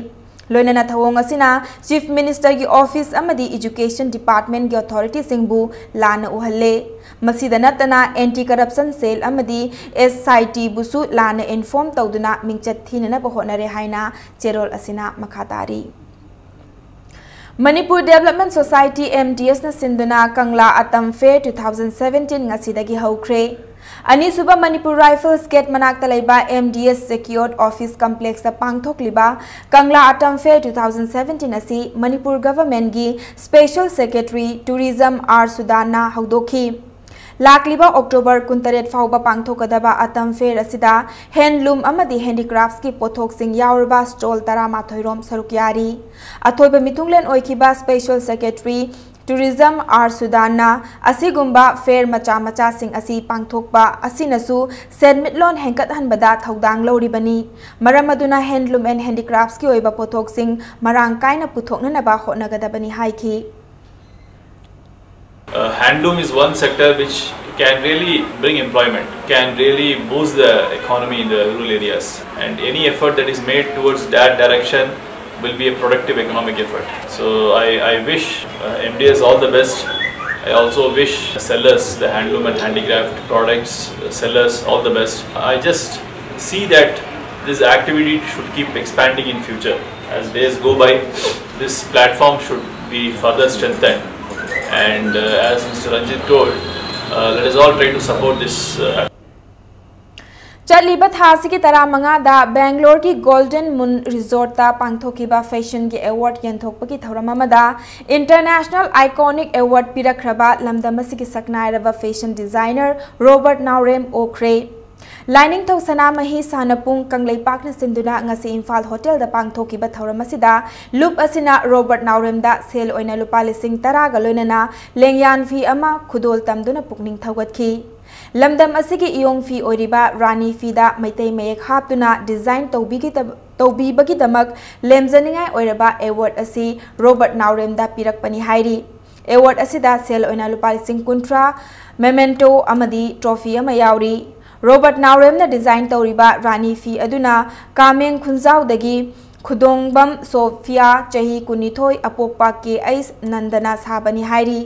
ꯂꯣꯏꯅꯅ ꯊꯧꯑꯣꯡ ꯑꯁꯤꯅ Chief Ministerꯒꯤ office ꯑꯃꯗꯤ education departmentꯀꯤ authorityꯁꯤꯡꯕꯨ ꯂꯥꯟꯅ ꯎꯍꯜꯂꯦ꯫ ꯃꯁꯤꯗ ꯅꯠꯇꯅ anti corruption cell ꯑꯃꯗꯤ SITꯕꯨꯁꯨ ꯂꯥꯟꯅ inform ꯇꯧꯗꯨꯅ ꯃꯤꯡꯆꯠ ꯊꯤꯅꯅꯕ ꯍꯣꯠꯅꯔꯦ ꯍꯥꯏꯅ ꯆꯦꯔꯣꯜ ꯑꯁꯤꯅ ꯃꯈꯥ ꯇꯥꯔꯤ꯫ Manipur Development Society, MDSꯅ ꯁꯤꯟꯗꯨꯅ ꯀꯪꯂꯥ ꯑꯇꯝ fair two thousand seventeen ꯉꯁꯤꯗꯒꯤ ꯍꯧꯈ꯭ꯔꯦ꯫ ꯑꯅꯤꯁꯨꯕ Manipur Rifles gate ꯃꯅꯥꯛꯇ ꯂꯩꯕ MDS secured office complexꯇ ꯄꯥꯡꯊꯣꯛꯂꯤꯕ ꯀꯪꯂꯥ ꯑꯇꯝ fair two thousand seventeen ꯑꯁꯤ Manipur governmentꯀꯤ special secretary tourism R ꯁꯨꯗꯥꯟꯅ ꯍꯧꯗꯣꯛꯈꯤ꯫ ꯂꯥꯛꯂꯤꯕ October ꯀꯨꯟꯇꯔꯦꯠ ꯐꯥꯎꯕ ꯄꯥꯡꯊꯣꯛꯀꯗꯕ ꯑꯇꯝ fair ꯑꯁꯤꯗ handloom ꯑꯃꯗꯤ handicraftsꯀꯤ ꯄꯣꯠꯊꯣꯛꯁꯤꯡ ꯌꯥꯎꯔꯕ stall ꯇꯔꯥꯃꯥꯊꯣꯏ ꯔꯣꯝ ꯁꯔꯨꯛ ꯌꯥꯔꯤ꯫ ꯑꯊꯣꯏꯕ ꯃꯤꯊꯨꯡꯂꯦꯟ ꯑꯣꯏꯈꯤꯕ special secretary tourism R ꯁꯨꯗꯥꯟꯅ ꯑꯁꯤꯒꯨꯝꯕ fair ꯃꯆꯥ ꯃꯆꯥꯁꯤꯡ ꯑꯁꯤ ꯄꯥꯡꯊꯣꯛꯄ ꯑꯁꯤꯅꯁꯨ ꯁꯦꯟꯃꯤꯠꯂꯣꯟ ꯍꯦꯟꯒꯠꯍꯟꯕꯗ ꯊꯧꯗꯥꯡ ꯂꯧꯔꯤꯕꯅꯤ꯫ ꯃꯔꯝ ꯑꯗꯨꯅ handloom and handicraftsꯀꯤ ꯑꯣꯏꯕ ꯄꯣꯠꯊꯣꯛꯁꯤꯡ ꯃꯔꯥꯡ ꯀꯥꯏꯅ ꯄꯨꯊꯣꯛꯅꯅꯕ ꯍꯣꯠꯅꯒꯗꯕꯅꯤ ꯍꯥꯏꯈꯤ꯫ Uh, handloom is one sector which can really bring employment, can really boost the economy in the rural areas. And any effort that is made towards that direction will be a productive economic effort. So I, I wish uh, MDS all the best. I also wish sellers, the handloom and handicraft products sellers, all the best. I just see that this activity should keep expanding in future. As days go by, this platform should be further strengthened. And uh, as Mister Ranjit told, uh, let us all try to support this uh, ꯆꯠꯂꯤꯕ ꯊꯥ ꯑꯁꯤꯒꯤ ꯇꯔꯥꯃꯉꯥꯗ ꯕꯦꯡꯒ꯭ꯂꯣꯔꯒꯤ golden moon ꯔꯤꯖꯣꯔꯠꯇ ꯄꯥꯡꯊꯣꯛꯈꯤꯕ ꯐꯦꯁꯟꯒꯤ award ꯌꯦꯟꯊꯣꯛꯄꯒꯤ ꯊꯧꯔꯝ ꯑꯃꯗ international iconic award ꯄꯤꯔꯛꯈ꯭ꯔꯕ ꯂꯝꯗꯝ ꯑꯁꯤꯒꯤ ꯁꯛꯅꯥꯏꯔꯕ fashion designer Robert ꯅꯥꯎꯔꯦꯝ ꯑꯣꯛꯈ꯭ꯔꯦ꯫ ꯂꯥꯏꯅꯤꯡꯊꯧ ꯁꯅꯥꯃꯍꯤ ꯁꯥꯟꯅꯄꯨꯡ ꯀꯪꯂꯩꯄꯥꯛꯅ ꯁꯤꯟꯗꯨꯅ ꯉꯁꯤ ꯏꯝꯐꯥꯜ ꯍꯣꯇꯦꯜꯗ ꯄꯥꯡꯊꯣꯛꯈꯤꯕ ꯊꯧꯔꯝ ꯑꯁꯤꯗ ꯂꯨꯞ ꯑꯁꯤꯅ ꯔꯣꯕꯔꯠ ꯅꯥꯎꯔꯦꯝꯗ ꯁꯦꯜ ꯑꯣꯏꯅ ꯂꯨꯄꯥ ꯂꯤꯁꯤꯡ ꯇꯔꯥꯒ ꯂꯣꯏꯅꯅ ꯂꯦꯡꯌꯥꯟ ꯐꯤ ꯑꯃ ꯈꯨꯗꯣꯜ ꯇꯝꯗꯨꯅ ꯄꯨꯛꯅꯤꯡ ꯊꯧꯒꯠꯈꯤ꯫ ꯂꯝꯗꯝ ꯑꯁꯤꯒꯤ ꯏꯌꯣꯡ ꯐꯤ ꯑꯣꯏꯔꯤꯕ ꯔꯥꯅꯤ ꯐꯤꯗ ꯃꯩꯇꯩ ꯃꯌꯦꯛ ꯍꯥꯞꯇꯨꯅ ꯗꯤꯖꯥꯏꯟ ꯇꯧꯕꯤꯒꯤꯗ-, ꯇꯧꯕꯤꯕꯒꯤꯗꯃꯛ ꯂꯦꯝꯖꯅꯤꯡꯉꯥꯏ ꯑꯣꯏꯔꯕ ꯑꯦꯋꯥꯔꯗ ꯑꯁꯤ ꯔꯣꯕꯔꯠ ꯅꯥꯎꯔꯦꯝꯗ ꯄꯤꯔꯛꯄꯅꯤ ꯍꯥꯏꯔꯤ꯫ ꯑꯦꯋꯥꯔꯗ ꯑꯁꯤꯗ ꯁꯦꯜ ꯑꯣꯏꯅ ꯂꯨꯄꯥ ꯂꯤꯁꯤꯡ ꯀꯨꯟꯊ꯭ꯔꯥ, ꯃꯦꯃꯦꯟꯇꯣ ꯑꯃꯗꯤ ꯇ꯭ꯔꯣꯐꯤ ꯑꯃ ꯌꯥꯎꯔꯤ꯫ ꯔꯣꯕꯔꯠ ꯅꯥꯎꯔꯦꯝꯅ ꯗꯤꯖꯥꯏꯟ ꯇꯧꯔꯤꯕ ꯔꯥꯅꯤ ꯐꯤ ꯑꯗꯨꯅ ꯀꯥꯃꯦꯡ ꯈꯨꯟꯖꯥꯎꯗꯒꯤ ꯈꯨꯗꯣꯡꯕꯝ ꯁꯣꯐꯤꯌꯥ, ꯆꯍꯤ ꯀꯨꯟꯅꯤꯊꯣꯏ, ꯑꯄꯣꯛꯄ ꯀꯦ ꯑꯩꯆ ꯅꯟꯗꯅ ꯁꯥꯕꯅꯤ ꯍꯥꯏꯔꯤ꯫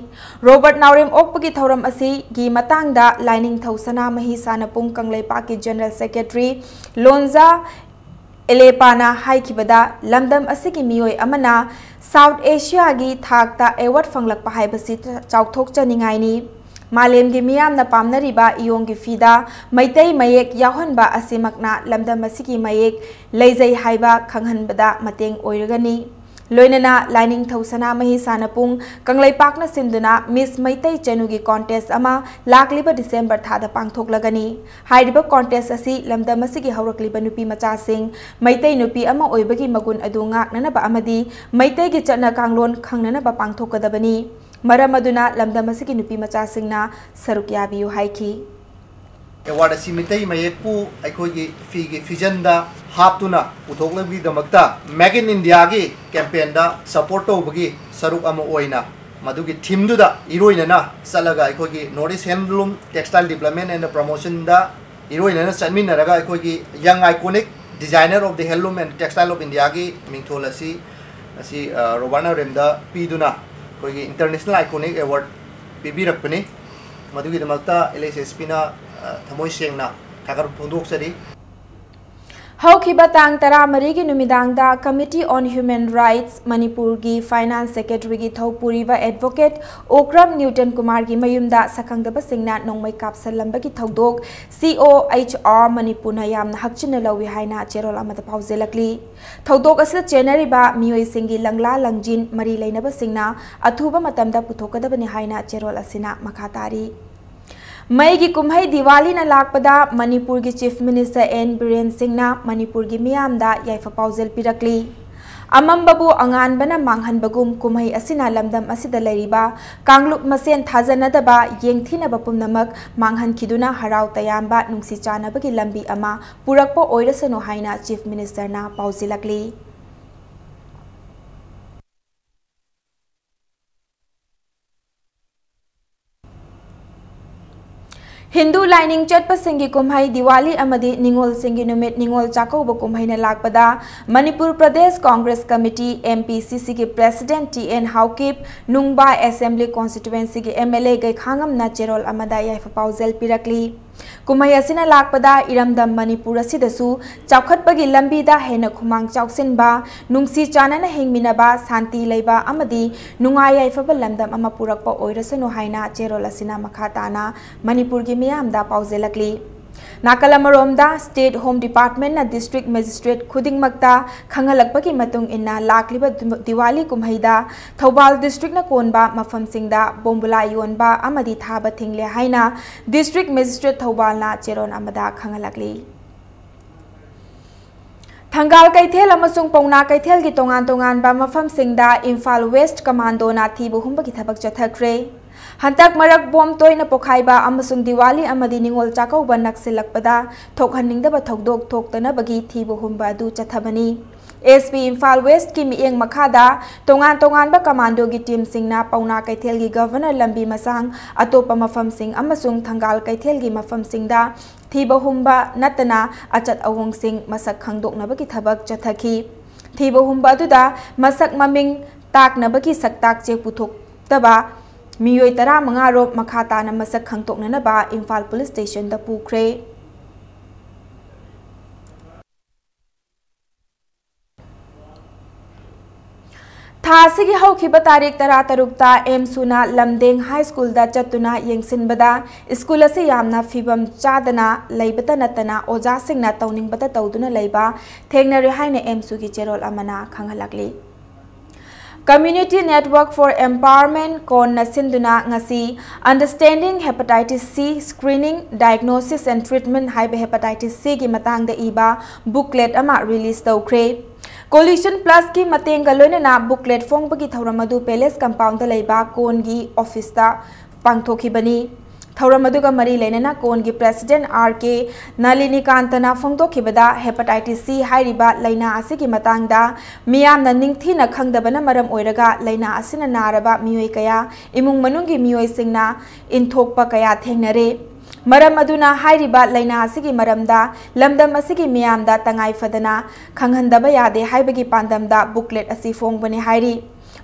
ꯔꯣꯕꯔꯠ ꯅꯥꯎꯔꯦꯝ ꯑꯣꯛꯄꯒꯤ ꯊꯧꯔꯝ ꯑꯁꯤꯒꯤ ꯃꯇꯥꯡꯗ ꯂꯥꯏꯅꯤꯡꯊꯧ ꯁꯅꯥꯃꯍꯤ ꯁꯥꯟꯅꯄꯨꯡ ꯀꯪꯂꯩꯄꯥꯛꯀꯤ ꯖꯦꯅꯔꯦꯜ ꯁꯦꯀ꯭ꯔꯦꯇꯔꯤ ꯂꯣꯟꯖꯥ ꯑꯦꯂꯦꯄꯥꯅ ꯍꯥꯏꯈꯤꯕꯗ, ꯂꯝꯗꯝ ꯑꯁꯤꯒꯤ ꯃꯤꯑꯣꯏ ꯑꯃꯅ ꯁꯥꯎꯠ ꯑꯦꯁꯤꯌꯥꯒꯤ ꯊꯥꯛꯇ ꯑꯦꯋꯥꯔꯗ ꯐꯪꯂꯛꯄ ꯍꯥꯏꯕꯁꯤ ꯆꯥꯎꯊꯣꯛꯆꯅꯤꯡꯉꯥꯏꯅꯤ꯫ ꯃꯥꯂꯦꯝꯒꯤ ꯃꯤꯌꯥꯝꯅ ꯄꯥꯝꯅꯔꯤꯕ ꯏꯌꯣꯡꯒꯤ ꯐꯤꯗ ꯃꯩꯇꯩ ꯃꯌꯦꯛ ꯌꯥꯎꯍꯟꯕ ꯑꯁꯤꯃꯛꯅ ꯂꯝꯗꯝ ꯑꯁꯤꯒꯤ ꯃꯌꯦꯛ ꯂꯩꯖꯩ ꯍꯥꯏꯕ ꯈꯪꯍꯟꯕꯗ ꯃꯇꯦꯡ ꯑꯣꯏꯔꯒꯅꯤ꯫ ꯂꯣꯏꯅꯅ ꯂꯥꯏꯅꯤꯡꯊꯧ ꯁꯅꯥꯃꯍꯤ ꯁꯥꯟꯅꯄꯨꯡ ꯀꯪꯂꯩꯄꯥꯛꯅ ꯁꯤꯟꯗꯨꯅ ꯃꯤꯁ ꯃꯩꯇꯩ ꯆꯅꯨꯒꯤ ꯀꯣꯟꯇꯦꯁ ꯑꯃ ꯂꯥꯛꯂꯤꯕ ꯗꯤꯁꯦꯝꯕꯔ ꯊꯥꯗ ꯄꯥꯡꯊꯣꯛꯂꯒꯅꯤ꯫ ꯍꯥꯏꯔꯤꯕ ꯀꯣꯟꯇꯦꯁ ꯑꯁꯤ ꯂꯝꯗꯝ ꯑꯁꯤꯒꯤ ꯍꯧꯔꯛꯂꯤꯕ ꯅꯨꯄꯤ ꯃꯆꯥꯁꯤꯡ ꯃꯩꯇꯩ ꯅꯨꯄꯤ ꯑꯃ ꯑꯣꯏꯕꯒꯤ ꯃꯒꯨꯟ ꯑꯗꯨ ꯉꯥꯛꯅꯅꯕ ꯑꯃꯗꯤ ꯃꯩꯇꯩꯒꯤ ꯆꯠꯅ ꯀꯥꯡꯂꯣꯟ ꯈꯪꯅꯅꯕ ꯄꯥꯡꯊꯣꯛꯀꯗꯕꯅꯤ꯫ ꯃꯔꯝ ꯑꯗꯨꯅ ꯂꯝꯗꯝ ꯑꯁꯤꯒꯤ ꯅꯨꯄꯤ ꯃꯆꯥꯁꯤꯡꯅ ꯁꯔꯨꯛ ꯌꯥꯕꯤꯌꯨ ꯍꯥꯏꯈꯤ꯫ ꯑꯦꯋꯥꯔꯗ ꯑꯁꯤ ꯃꯤꯇꯩ ꯃꯌꯦꯛꯄꯨ ꯑꯩꯈꯣꯏꯒꯤ ꯐꯤꯒꯤ ꯐꯤꯖꯟꯗ ꯍꯥꯞꯇꯨꯅ ꯄꯨꯊꯣꯛꯅꯕꯒꯤꯗꯃꯛꯇ Make in Indiaꯒꯤ campaignꯗ support ꯇꯧꯕꯒꯤ ꯁꯔꯨꯛ ꯑꯃ ꯑꯣꯏꯅ ꯃꯗꯨꯒꯤ themeꯗꯨꯗ ꯏꯔꯣꯏꯅꯅ ꯆꯠꯂꯒ ꯑꯩꯈꯣꯏꯒꯤ North East Handloom Textile Development and Promotionꯗ ꯏꯔꯣꯏꯅꯅ ꯆꯠꯃꯤꯟꯅꯔꯒ ꯑꯩꯈꯣꯏꯒꯤ Young Iconic Designer of the Handloom and Textile of Indiaꯒꯤ ꯃꯤꯡꯊꯣꯜ ꯑꯁꯤ ꯑꯁꯤ ꯔꯣꯕꯥꯔꯠ ꯅꯥꯎꯔꯦꯝꯗ ꯄꯤꯗꯨꯅ ꯑꯩꯈꯣꯏꯒꯤ International Iconic Award ꯄꯤꯕꯤꯔꯛꯄꯅꯤ꯫ ꯃꯗꯨꯒꯤꯗꯃꯛꯇ ꯑꯦꯜ ꯑꯦꯁ ꯑꯦꯁ ꯄꯤꯅ, ꯑ, ꯊꯃꯣꯏ ꯁꯦꯡꯅ ꯊꯥꯒꯠꯄ ꯐꯣꯡꯗꯣꯛꯆꯔꯤ꯫ ꯍꯧꯈꯤꯕ ꯇꯥꯡ ꯇꯔꯥꯃꯔꯤꯒꯤ ꯅꯨꯃꯤꯗꯥꯡꯗ Committee on Human Rights ꯃꯅꯤꯄꯨꯔꯒꯤ Finance Secretaryꯒꯤ ꯊꯧꯄꯨꯔꯤꯕ Advocate ꯑꯣꯀ꯭ꯔꯝ ꯅ꯭ꯌꯨꯇꯟ ꯀꯨꯃꯥꯔꯒꯤ ꯃꯌꯨꯝꯗ ꯁꯛꯈꯪꯗꯕꯁꯤꯡꯅ ꯅꯣꯡꯃꯩ ꯀꯥꯞꯁꯜꯂꯝꯕꯒꯤ ꯊꯧꯗꯣꯛ C O H R ꯃꯅꯤꯄꯨꯔꯅ ꯌꯥꯝꯅ ꯍꯛꯆꯤꯟꯅ ꯂꯧꯏ ꯍꯥꯏꯅ ꯆꯦꯔꯣꯜ ꯑꯃꯗ ꯄꯥꯎꯖꯦꯜꯂꯛꯂꯤ꯫ ꯊꯧꯗꯣꯛ ꯑꯁꯤꯗ ꯆꯦꯟꯅꯔꯤꯕ ꯃꯤꯑꯣꯏꯁꯤꯡꯒꯤ ꯂꯪꯂꯥ ꯂꯪꯖꯤꯟ ꯃꯔꯤ ꯂꯩꯅꯕꯁꯤꯡꯅ ꯑꯊꯨꯕ ꯃꯇꯝꯗ ꯄꯨꯊꯣꯛꯀꯗꯕꯅꯤ ꯍꯥꯏꯅ ꯆꯦꯔꯣꯜ ꯑꯁꯤꯅ ꯃꯈꯥ ꯇꯥꯔꯤ꯫ ꯃꯩꯒꯤ ꯀꯨꯝꯍꯩ ꯗꯤꯋꯥꯂꯤꯅ ꯂꯥꯛꯄꯗ ꯃꯅꯤꯄꯨꯔꯒꯤ Chief Minister N ꯕꯤꯔꯦꯟ ꯁꯤꯡꯅ ꯃꯅꯤꯄꯨꯔꯒꯤ ꯃꯤꯌꯥꯝꯗ ꯌꯥꯏꯐ ꯄꯥꯎꯖꯦꯜ ꯄꯤꯔꯛꯂꯤ꯫ ꯑꯃꯝꯕꯕꯨ ꯑꯉꯥꯟꯕꯅ ꯃꯥꯡꯍꯟꯕꯒꯨꯝ ꯀꯨꯝꯍꯩ ꯑꯁꯤꯅ ꯂꯝꯗꯝ ꯑꯁꯤꯗ ꯂꯩꯔꯤꯕ ꯀꯥꯡꯂꯨꯞ ꯃꯁꯦꯟ ꯊꯥꯖꯅꯗꯕ, ꯌꯦꯡꯊꯤꯅꯕ ꯄꯨꯝꯅꯃꯛ ꯃꯥꯡꯍꯟꯈꯤꯗꯨꯅ ꯍꯔꯥꯎ ꯇꯌꯥꯝꯕ, ꯅꯨꯡꯁꯤ ꯆꯥꯟꯅꯕꯒꯤ ꯂꯝꯕꯤ ꯑꯃ ꯄꯨꯔꯛꯄ ꯑꯣꯏꯔꯁꯅꯨ ꯍꯥꯏꯅ Chief Ministerꯅ ꯄꯥꯎꯖꯦꯜꯂꯛꯂꯤ꯫ ꯍꯤꯟꯗꯨ ꯂꯥꯏꯅꯤꯡ ꯆꯠꯄꯁꯤꯡꯒꯤ ꯀꯨꯝꯍꯩ ꯗꯤꯋꯥꯂꯤ ꯑꯃꯗꯤ ꯅꯤꯉꯣꯜꯁꯤꯡꯒꯤ ꯅꯨꯃꯤꯠ ꯅꯤꯉꯣꯜ ꯆꯥꯛꯀꯧꯕ ꯀꯨꯝꯍꯩꯅ ꯂꯥꯛꯄꯗ Manipur Pradesh Congress committee, M P C Cꯒꯤ President T N Haokip, ꯅꯨꯡꯕꯥ Assembly Constituencyꯒꯤ M L A ꯒꯩꯈꯥꯉꯝꯅ ꯆꯦꯔꯣꯜ ꯑꯃꯗ ꯌꯥꯏꯐ ꯄꯥꯎꯖꯦꯜ ꯄꯤꯔꯛꯂꯤ꯫ ꯀꯨꯝꯍꯩ ꯑꯁꯤꯅ ꯂꯥꯛꯄꯗ ꯏꯔꯝꯗꯝ ꯃꯅꯤꯄꯨꯔ ꯑꯁꯤꯗꯁꯨ ꯆꯥꯎꯈꯠꯄꯒꯤ ꯂꯝꯕꯤꯗ ꯍꯦꯟꯅ ꯈꯨꯃꯥꯡ ꯆꯥꯎꯁꯤꯟꯕ, ꯅꯨꯡꯁꯤ ꯆꯥꯟꯅꯅ ꯍꯤꯡꯃꯤꯟꯅꯕ, ꯁꯥꯟꯇꯤ ꯂꯩꯕ ꯑꯃꯗꯤ ꯅꯨꯡꯉꯥꯏ ꯌꯥꯏꯐꯕ ꯂꯝꯗꯝ ꯑꯃ ꯄꯨꯔꯛꯄ ꯑꯣꯏꯔꯁꯅꯨ ꯍꯥꯏꯅ ꯆꯦꯔꯣꯜ ꯑꯁꯤꯅ ꯃꯈꯥ ꯇꯥꯅ ꯃꯅꯤꯄꯨꯔꯒꯤ ꯃꯤꯌꯥꯝꯗ ꯄꯥꯎꯖꯦꯜꯂꯛꯂꯤ꯫ ꯅꯥꯀꯜ ꯑꯃꯔꯣꯝꯗ, State Home Departmentꯅ district magistrate ꯈꯨꯗꯤꯡꯃꯛꯇ ꯈꯪꯍꯜꯂꯛꯄꯒꯤ ꯃꯇꯨꯡ ꯏꯟꯅ ꯂꯥꯛꯂꯤꯕ ꯗꯤꯋꯥꯂꯤ ꯀꯨꯝꯍꯩꯗ ꯊꯧꯕꯥꯜ districtꯅ ꯀꯣꯟꯕ ꯃꯐꯝꯁꯤꯡꯗ ꯕꯣꯝꯕꯨꯂꯥ ꯌꯣꯟꯕ ꯑꯃꯗꯤ ꯊꯥꯕ ꯊꯤꯡꯂꯦ ꯍꯥꯏꯅ District Magistrate ꯊꯧꯕꯥꯜꯅ ꯆꯦꯔꯣꯜ ꯑꯃꯗ ꯈꯪꯍꯜꯂꯛꯂꯤ꯫ ꯊꯪꯒꯥꯜ ꯀꯩꯊꯦꯜ ꯑꯃꯁꯨꯡ ꯄꯥꯎꯅꯥ ꯀꯩꯊꯦꯜꯒꯤ ꯇꯣꯉꯥꯟ ꯇꯣꯉꯥꯟꯕ ꯃꯐꯝꯁꯤꯡꯗ ꯏꯝꯐꯥꯜ West Commandoꯅ ꯊꯤꯕ ꯍꯨꯝꯕꯒꯤ ꯊꯕꯛ ꯆꯠꯊꯈ꯭ꯔꯦ꯫ ꯍꯟꯗꯛ ꯃꯔꯛ ꯕꯣꯝ ꯇꯣꯏꯅ ꯄꯣꯈꯥꯏꯕ ꯑꯃꯁꯨꯡ ꯗꯤꯋꯥꯂꯤ ꯑꯃꯗꯤ ꯅꯤꯉꯣꯜ ꯆꯥꯛꯀꯧꯕ ꯅꯛꯁꯤꯜꯂꯛꯄꯗ ꯊꯣꯛꯍꯟꯅꯤꯡꯗꯕ ꯊꯧꯗꯣꯛ ꯊꯣꯛꯇꯅꯕꯒꯤ ꯊꯤꯕ ꯍꯨꯝꯕ ꯑꯗꯨ ꯆꯠꯊꯕꯅꯤ꯫ S P ꯏꯝꯐꯥꯜ Westꯀꯤ ꯃꯤꯠꯌꯦꯡ ꯃꯈꯥꯗ ꯇꯣꯉꯥꯟ ꯇꯣꯉꯥꯟꯕ commandoꯒꯤ teamꯁꯤꯡꯅ ꯄꯥꯎꯅꯥ ꯀꯩꯊꯦꯜꯒꯤ Governor ꯂꯝꯕꯤ ꯃꯁꯥꯡ, ꯑꯇꯣꯞꯄ ꯃꯐꯝꯁꯤꯡ ꯑꯃꯁꯨꯡ ꯊꯪꯒꯥꯜ ꯀꯩꯊꯦꯜꯒꯤ ꯃꯐꯝꯁꯤꯡꯗ ꯊꯤꯕ ꯍꯨꯝꯕ ꯅꯠꯇꯅ ꯑꯆꯠ ꯑꯋꯣꯡꯁꯤꯡ ꯃꯁꯛ ꯈꯪꯗꯣꯛꯅꯕꯒꯤ ꯊꯕꯛ ꯆꯠꯊꯈꯤ꯫ ꯊꯤꯕ ꯍꯨꯝꯕ ꯑꯗꯨꯗ ꯃꯁꯛ ꯃꯃꯤꯡ ꯇꯥꯛꯅꯕꯒꯤ ꯁꯛꯇꯥꯛ ꯆꯦ ꯄꯨꯊꯣꯛꯇꯕ, ꯃꯤꯑꯣꯏ ꯇꯔꯥꯃꯉꯥ ꯔꯣꯝ ꯃꯈꯥ ꯇꯥꯅ ꯃꯁꯛ ꯈꯪꯗꯣꯛꯅꯅꯕ ꯏꯝꯐꯥꯜ ꯄꯨꯂꯤꯁ ꯁ꯭ꯇꯦꯁꯟꯗ ꯄꯨꯈ꯭ꯔꯦ꯫ ꯊꯥ ꯑꯁꯤꯒꯤ ꯍꯧꯈꯤꯕ ꯇꯥꯔꯤꯛ ꯇꯔꯥꯇꯔꯨꯛꯇ ꯑꯦꯝꯁꯨꯅ ꯂꯝꯗꯦꯡ ꯍꯥꯏ ꯁ꯭ꯀꯨꯜꯗ ꯆꯠꯇꯨꯅ ꯌꯦꯡꯁꯤꯟꯕꯗ ꯁ꯭ꯀꯨꯜ ꯑꯁꯤ ꯌꯥꯝꯅ ꯐꯤꯕꯝ ꯆꯥꯗꯅ ꯂꯩꯕꯇ ꯅꯠꯇꯅ ꯑꯣꯖꯥꯁꯤꯡꯅ ꯇꯧꯅꯤꯡꯕꯇ ꯇꯧꯗꯨꯅ ꯂꯩꯕ ꯊꯦꯡꯅꯔꯦ ꯍꯥꯏꯅ ꯑꯦꯝꯁꯨꯒꯤ ꯆꯦꯔꯣꯜ ꯑꯃꯅ ꯈꯪꯍꯜꯂꯛꯂꯤ꯫ Community Network for Empowerment, ꯀꯣꯟꯅ ꯁꯤꯟꯗꯨꯅ ꯉꯁꯤ Understanding Hepatitis C, Screening, Diagnosis and Treatment ꯍꯥꯏꯕ Hepatitis C ꯒꯤ ꯃꯇꯥꯡꯗ ꯏꯕ booklet ꯑꯃ release ꯇꯧꯈ꯭ꯔꯦ꯫ Coalition Plus ꯀꯤ ꯃꯇꯦꯡꯒ ꯂꯣꯏꯅꯅ booklet ꯐꯣꯡꯕꯒꯤ ꯊꯧꯔꯝ ꯑꯗꯨ Palace Compound ꯗ ꯂꯩꯕ ꯀꯣꯟꯒꯤ office ꯇ ꯄꯥꯡꯊꯣꯛꯈꯤꯕꯅꯤ꯫ ꯊꯧꯔꯝ ꯑꯗꯨꯒ ꯃꯔꯤ ꯂꯩꯅꯅ ꯀꯣꯟꯒꯤ president ꯑꯥꯔ ꯀꯦ ꯅꯥꯂꯤꯅꯤꯀꯥꯟꯇꯅ ꯐꯣꯡꯗꯣꯛꯈꯤꯕꯗ, Hepatitis C ꯍꯥꯏꯔꯤꯕ ꯂꯥꯏꯅꯥ ꯑꯁꯤꯒꯤ ꯃꯇꯥꯡꯗ ꯃꯤꯌꯥꯝꯅ ꯅꯤꯡꯊꯤꯅ ꯈꯪꯗꯕꯅ ꯃꯔꯝ ꯑꯣꯏꯔꯒ ꯂꯥꯏꯅꯥ ꯑꯁꯤꯅ ꯅꯥꯔꯕ ꯃꯤꯑꯣꯏ ꯀꯌꯥ, ꯏꯃꯨꯡ ꯃꯅꯨꯡꯒꯤ ꯃꯤꯑꯣꯏꯁꯤꯡꯅ ꯏꯟꯊꯣꯛꯄ ꯀꯌꯥ ꯊꯦꯡꯅꯔꯦ꯫ ꯃꯔꯝ ꯑꯗꯨꯅ ꯍꯥꯏꯔꯤꯕ ꯂꯥꯏꯅꯥ ꯑꯁꯤꯒꯤ ꯃꯔꯝꯗ ꯂꯝꯗꯝ ꯑꯁꯤꯒꯤ ꯃꯤꯌꯥꯝꯗ ꯇꯉꯥꯏ ꯐꯗꯅ ꯈꯪꯍꯟꯗꯕ ꯌꯥꯗꯦ ꯍꯥꯏꯕꯒꯤ ꯄꯥꯟꯗꯝꯗ booklet ꯑꯁꯤ ꯐꯣꯡꯕꯅꯤ ꯍꯥꯏꯔꯤ꯫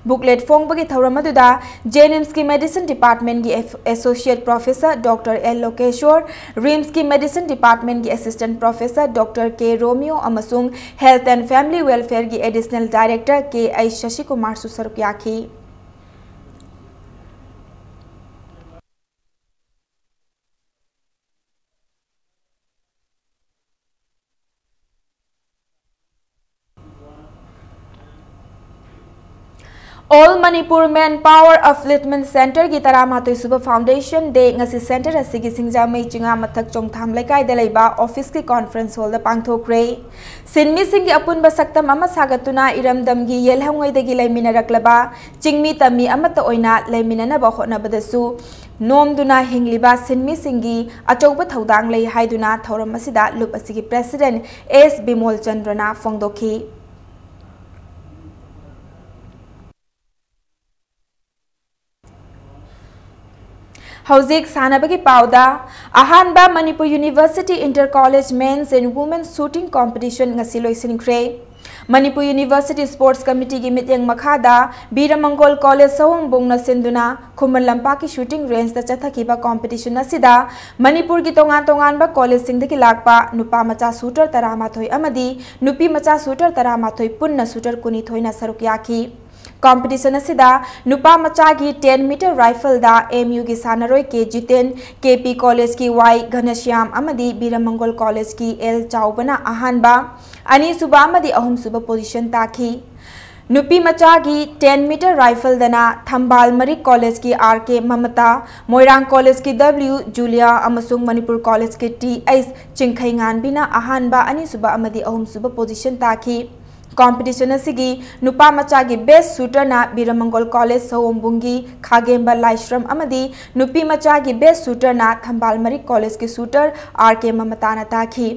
Booklet ꯐꯣꯡꯕꯒꯤ ꯊꯧꯔꯝ ꯑꯗꯨꯗ ꯖꯦꯅꯤꯝꯁꯀꯤ Medicine Department ꯒꯤ F-, Associate Professor Doctor L Lokeshor, ꯔꯤꯝꯁꯀꯤ Medicine Department ꯒꯤ Assistant Professor Doctor K Romeo ꯑꯃꯁꯨꯡ Health and Family Welfare ꯒꯤ Additional Director ꯀꯦ ꯑꯩꯆ ꯁꯁꯤꯀꯨꯃꯥꯔꯁꯨ ꯁꯔꯨꯛ ꯌꯥꯈꯤ꯫ All Manipur Manpower Upliftment Centre ꯒꯤ ꯇꯔꯥꯃꯥꯊꯣꯏ ꯁꯨꯕ Foundation Day ꯉꯁꯤ centre ꯑꯁꯤꯒꯤ ꯁꯤꯡꯖꯃꯩ ꯆꯤꯉꯥ ꯃꯊꯛ ꯆꯣꯡꯊꯥꯝ ꯂꯩꯀꯥꯏꯗ ꯂꯩꯕ office ꯀꯤ conference hall ꯗ ꯄꯥꯡꯊꯣꯛꯈ꯭ꯔꯦ꯫ ꯁꯤꯟꯃꯤꯁꯤꯡꯒꯤ ꯑꯄꯨꯟꯕ ꯁꯛꯇꯝ ꯑꯃ ꯁꯥꯒꯠꯇꯨꯅ ꯏꯔꯝꯗꯝꯒꯤ ꯌꯦꯜꯍꯧꯉꯩꯗꯒꯤ ꯂꯩꯃꯤꯟꯅꯔꯛꯂꯕ ꯆꯤꯡꯃꯤ ꯇꯝꯃꯤ ꯑꯃꯠꯇ ꯑꯣꯏꯅ ꯂꯩꯃꯤꯟꯅꯅꯕ ꯍꯣꯠꯅꯕꯗꯁꯨ ꯅꯣꯝꯗꯨꯅ ꯍꯤꯡꯂꯤꯕ ꯁꯤꯟꯃꯤꯁꯤꯡꯒꯤ ꯑꯆꯧꯕ ꯊꯧꯗꯥꯡ ꯂꯩ ꯍꯥꯏꯗꯨꯅ ꯊꯧꯔꯝ ꯑꯁꯤꯗ ꯂꯨꯞ ꯑꯁꯤꯒꯤ president ꯑꯦꯁ ꯕꯤꯃꯣꯜ ꯆꯟꯗ꯭ꯔꯅ ꯐꯣꯡꯗꯣꯛꯈꯤ꯫ ꯍꯧꯖꯤꯛ ꯁꯥꯟꯅꯕꯒꯤ ꯄꯥꯎꯗ, ꯑꯍꯥꯟꯕ Manipur University Inter College Men's and Women's Shooting Competition ꯉꯁꯤ ꯂꯣꯏꯁꯤꯟꯈ꯭ꯔꯦ꯫ ꯃꯅꯤꯄꯨꯔ ꯌꯨꯅꯤꯚꯔꯁꯤꯇꯤ ꯁ꯭ꯄꯣꯔꯠꯁ ꯀꯃꯤꯇꯤꯒꯤ ꯃꯤꯠꯌꯦꯡ ꯃꯈꯥꯗ ꯕꯤꯔ ꯃꯪꯒꯣꯜ ꯀꯣꯂꯦꯖ ꯁꯑꯣꯝꯕꯨꯡꯅ ꯁꯤꯟꯗꯨꯅ ꯈꯨꯃꯟ ꯂꯝꯄꯥꯛꯀꯤ ꯁꯨꯇꯤꯡ ꯔꯦꯟꯖꯇ ꯆꯠꯊꯈꯤꯕ ꯀꯣꯝꯄꯤꯇꯤꯁꯟ ꯑꯁꯤꯗ ꯃꯅꯤꯄꯨꯔꯒꯤ ꯇꯣꯉꯥꯟ ꯇꯣꯉꯥꯟꯕ ꯀꯣꯂꯦꯖꯁꯤꯡꯗꯒꯤ ꯂꯥꯛꯄ ꯅꯨꯄꯥ ꯃꯆꯥ ꯁꯨꯇꯔ ꯇꯔꯥꯃꯥꯊꯣꯏ ꯑꯃꯗꯤ ꯅꯨꯄꯤ ꯃꯆꯥ ꯁꯨꯇꯔ ꯇꯔꯥꯃꯥꯊꯣꯏ ꯄꯨꯟꯅ ꯁꯨꯇꯔ ꯀꯨꯟꯅꯤꯊꯣꯏꯅ ꯁꯔꯨꯛ ꯌꯥꯈꯤ꯫ ꯀꯣꯝꯄꯤꯇꯤꯁꯟ ꯑꯁꯤꯗ ꯅꯨꯄꯥ ꯃꯆꯥꯒꯤ ꯇꯦꯟ ꯃꯤꯇꯔ ꯔꯥꯏꯐꯜꯗ ꯑꯦꯝ ꯌꯨꯒꯤ ꯁꯥꯟꯅꯔꯣꯏ ꯀꯦ ꯖꯤꯇꯦꯟ, ꯀꯦ ꯄꯤ ꯀꯣꯂꯦꯖꯀꯤ ꯋꯥꯏ ꯘꯅꯁ꯭ꯌꯥꯝ ꯑꯃꯗꯤ ꯕꯤꯔ ꯃꯪꯒꯣꯜ ꯀꯣꯂꯦꯖꯀꯤ ꯑꯦꯜ ꯆꯥꯎꯕꯅ ꯑꯍꯥꯟꯕ, ꯑꯅꯤꯁꯨꯕ ꯑꯃꯗꯤ ꯑꯍꯨꯝꯁꯨꯕ ꯄꯣꯖꯤꯁꯟ ꯇꯥꯈꯤ꯫ ꯅꯨꯄꯤ ꯃꯆꯥꯒꯤ ꯇꯦꯟ ꯃꯤꯇꯔ ꯔꯥꯏꯐꯜꯗꯅ ꯊꯝꯕꯥꯜ ꯃꯔꯤꯛ ꯀꯣꯂꯦꯖꯀꯤ ꯑꯥꯔ ꯀꯦ ꯃꯃꯇꯥ, ꯃꯣꯏꯔꯥꯡ ꯀꯣꯂꯦꯖꯀꯤ ꯗꯕ꯭ꯂꯤꯎ ꯖꯨꯂꯤꯌꯥ ꯑꯃꯁꯨꯡ ꯃꯅꯤꯄꯨꯔ ꯀꯣꯂꯦꯖꯀꯤ ꯇꯤ ꯑꯩꯆ ꯆꯤꯡꯈꯩꯉꯥꯟꯕꯤꯅ ꯑꯍꯥꯟꯕ, ꯑꯅꯤꯁꯨꯕ ꯑꯃꯗꯤ ꯑꯍꯨꯝꯁꯨꯕ ꯄꯣꯖꯤꯁꯟ ꯇꯥꯈꯤ꯫ ꯀꯣꯝꯄꯤꯇꯤꯁꯟ ꯑꯁꯤꯒꯤ ꯅꯨꯄꯥ ꯃꯆꯥꯒꯤ ꯕꯦꯁ ꯁꯨꯇꯔꯅ ꯕꯤꯔꯃꯪꯒꯣꯜ ꯀꯣꯂꯦꯖ ꯁꯑꯣꯝꯕꯨꯡꯒꯤ ꯈꯥꯒꯦꯝꯕ ꯂꯥꯏꯁ꯭ꯔꯝ ꯑꯃꯗꯤ ꯅꯨꯄꯤ ꯃꯆꯥꯒꯤ ꯕꯦꯁ ꯁꯨꯇꯔꯅ ꯊꯝꯕꯥꯜ ꯃꯔꯤꯛ ꯀꯣꯂꯦꯖꯀꯤ ꯁꯨꯇꯔ ꯑꯥꯔ ꯀꯦ ꯃꯃꯇꯥꯅ ꯇꯥꯈꯤ꯫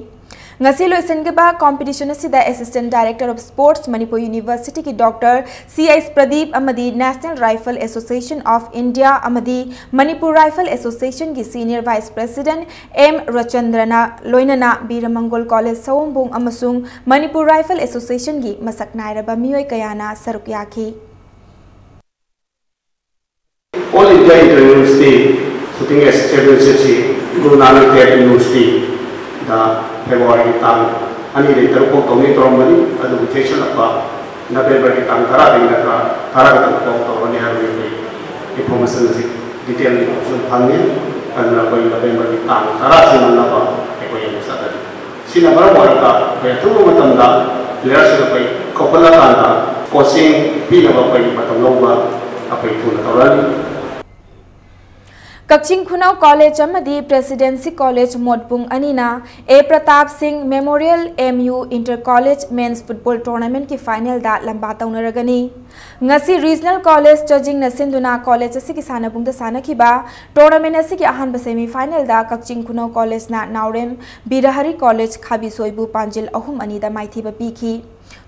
ꯉꯁꯤ ꯂꯣꯏꯁꯤꯟꯈꯤꯕ ꯀꯣꯝꯄꯤꯇꯤꯁꯟ ꯑꯁꯤꯗ Assistant Director of Sports, Manipur University ꯒꯤ ꯗꯣꯛꯇꯔ ꯁꯤ ꯑꯩꯆ ꯄ꯭ꯔꯗꯤꯞ ꯑꯃꯗꯤ National Rifle Association of India ꯑꯃꯗꯤ Manipur Rifle Association ꯒꯤ Senior Vice President ꯑꯦꯝ ꯔꯆꯟꯗ꯭ꯔꯅ ꯂꯣꯏꯅꯅ ꯕꯤꯔꯃꯪꯒꯣꯜ ꯀꯣꯂꯦꯖ ꯁꯑꯣꯝꯕꯨꯡ ꯑꯃꯁꯨꯡ Manipur Rifle Association ꯒꯤ ꯃꯁꯛ ꯅꯥꯏꯔꯕ ꯃꯤꯑꯣꯏ ꯀꯌꯥꯅ ꯁꯔꯨꯛ ꯌꯥꯈꯤ꯫ All India Inter University Shooting Championship ꯁꯤ ꯒꯨꯔꯨ ꯅꯥꯅꯛ ꯗꯦꯕ University ꯗ February ꯒꯤ ꯇꯥꯡ ꯑꯅꯤꯗꯒꯤ ꯇꯔꯨꯛ ꯐꯥꯎ ꯇꯧꯅꯤ ꯇꯧꯔꯝꯕꯅꯤ, ꯑꯗꯨꯕꯨ ꯊꯦꯡꯁꯤꯜꯂꯛꯄ November ꯒꯤ ꯇꯥꯡ ꯇꯔꯥꯗꯒꯤꯅ ꯇꯔꯥ ꯇꯔꯥꯒ ꯇꯔꯨꯛ ꯐꯥꯎ ꯇꯧꯔꯅꯤ ꯍꯥꯏꯕꯒꯤ ꯑꯩꯈꯣꯏ information ꯑꯁꯤ detail information ꯐꯪꯉꯤ꯫ ꯑꯗꯨꯅ ꯑꯩꯈꯣꯏ November ꯒꯤ ꯇꯥꯡ ꯇꯔꯥ ꯁꯤ ꯅꯪꯅꯕ ꯑꯩꯈꯣꯏ ꯑꯃꯨꯛ ꯆꯠꯂꯅꯤ꯫ ꯁꯤꯅ ꯃꯔꯝ ꯑꯣꯏꯔꯒ ꯑꯩꯈꯣꯏ ꯑꯊꯨꯕ ꯃꯇꯝꯗ player ꯁꯤꯡ ꯑꯩꯈꯣꯏ ꯀꯧꯈꯠꯂꯀꯥꯟꯗ coaching ꯄꯤꯅꯕ ꯑꯩꯈꯣꯏꯒꯤ ꯃꯇꯝ ꯂꯧꯕ ꯑꯩꯈꯣꯏ ꯊꯨꯅ ꯇꯧꯔꯅꯤ꯫ ꯀꯛꯆꯤꯡ ꯈꯨꯅꯧ ꯀꯣꯂꯦꯖ ꯑꯃꯗꯤ ꯄ꯭ꯔꯦꯁꯤꯗꯦꯟꯁꯤ ꯀꯣꯂꯦꯖ ꯃꯣꯠ ꯄꯨꯡ ꯑꯅꯤꯅ A Pratap Singh memorial M U inter college men's football ꯇꯣꯔꯅꯥꯃꯦꯟꯠꯀꯤ ꯐꯥꯏꯅꯦꯜꯗ ꯂꯝꯕꯥ ꯇꯧꯅꯔꯒꯅꯤ꯫ ꯉꯁꯤ ꯔꯤꯖꯅꯦꯜ ꯀꯣꯂꯦꯖ ꯆꯥꯖꯤꯡꯅ ꯁꯤꯟꯗꯨꯅ ꯀꯣꯂꯦꯖ ꯑꯁꯤꯒꯤ ꯁꯥꯟꯅꯕꯨꯡꯗ ꯁꯥꯟꯅꯈꯤꯕ ꯇꯣꯔꯅꯥꯃꯦꯟꯠ ꯑꯁꯤꯒꯤ ꯑꯍꯥꯟꯕ ꯁꯦꯃꯤ ꯐꯥꯏꯅꯦꯜꯗ ꯀꯛꯆꯤꯡ ꯈꯨꯅꯧ ꯀꯣꯂꯦꯖꯅ ꯅꯥꯎꯔꯦꯝ ꯕꯤꯔꯍꯔꯤ ꯀꯣꯂꯦꯖ ꯈꯥꯕꯤꯁꯣꯏꯕꯨ ꯄꯥꯟꯖꯤꯜ ꯑꯍꯨꯝ ꯑꯅꯤꯗ ꯃꯥꯏꯊꯤꯕ ꯄꯤꯈꯤ꯫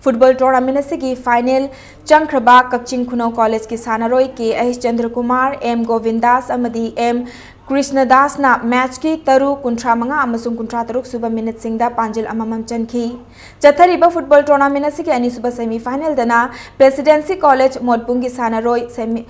ꯐꯨꯠꯕꯣꯜ ꯇꯣꯔꯅꯥꯃꯦꯟꯠ ꯑꯁꯤꯒꯤ ꯐꯥꯏꯅꯦꯜ ꯆꯪꯈ꯭ꯔꯕ ꯀꯛꯆꯤꯡ ꯈꯨꯅꯧ ꯀꯣꯂꯦꯖꯀꯤ ꯁꯥꯟꯅꯔꯣꯏ ꯀꯦ ꯑꯩꯆ ꯆꯟꯗ꯭ꯔꯀꯨꯃꯥꯔ, ꯑꯦꯝ ꯒꯣꯕꯤꯟꯗꯥꯁ ꯑꯃꯗꯤ ꯑꯦꯝ ꯀ꯭ꯔꯤꯁꯅꯗꯥꯁꯅ ꯃꯦꯆꯀꯤ ꯇꯔꯨꯛ, ꯀꯨꯟꯊ꯭ꯔꯥ ꯃꯉꯥ ꯑꯃꯁꯨꯡ ꯀꯨꯟꯊ꯭ꯔꯥ ꯇꯔꯨꯛ ꯁꯨꯕ ꯃꯤꯅꯤꯠꯁꯤꯡꯗ ꯄꯥꯟꯖꯤꯜ ꯑꯃꯃꯝ ꯆꯟꯈꯤ꯫ ꯆꯠꯊꯔꯤꯕ ꯐꯨꯠꯕꯣꯜ ꯇꯣꯔꯅꯥꯃꯦꯟ ꯑꯁꯤꯒꯤ ꯑꯅꯤꯁꯨꯕ ꯁꯦꯃꯤ ꯐꯥꯏꯅꯦꯜꯗꯅ ꯄ꯭ꯔꯦꯁꯤꯗꯦꯟꯁꯤ ꯀꯣꯂꯦꯖ ꯃꯣꯠꯕꯨꯡꯒꯤ ꯁꯥꯟꯅꯔꯣꯏ ꯁꯦꯃꯤ-,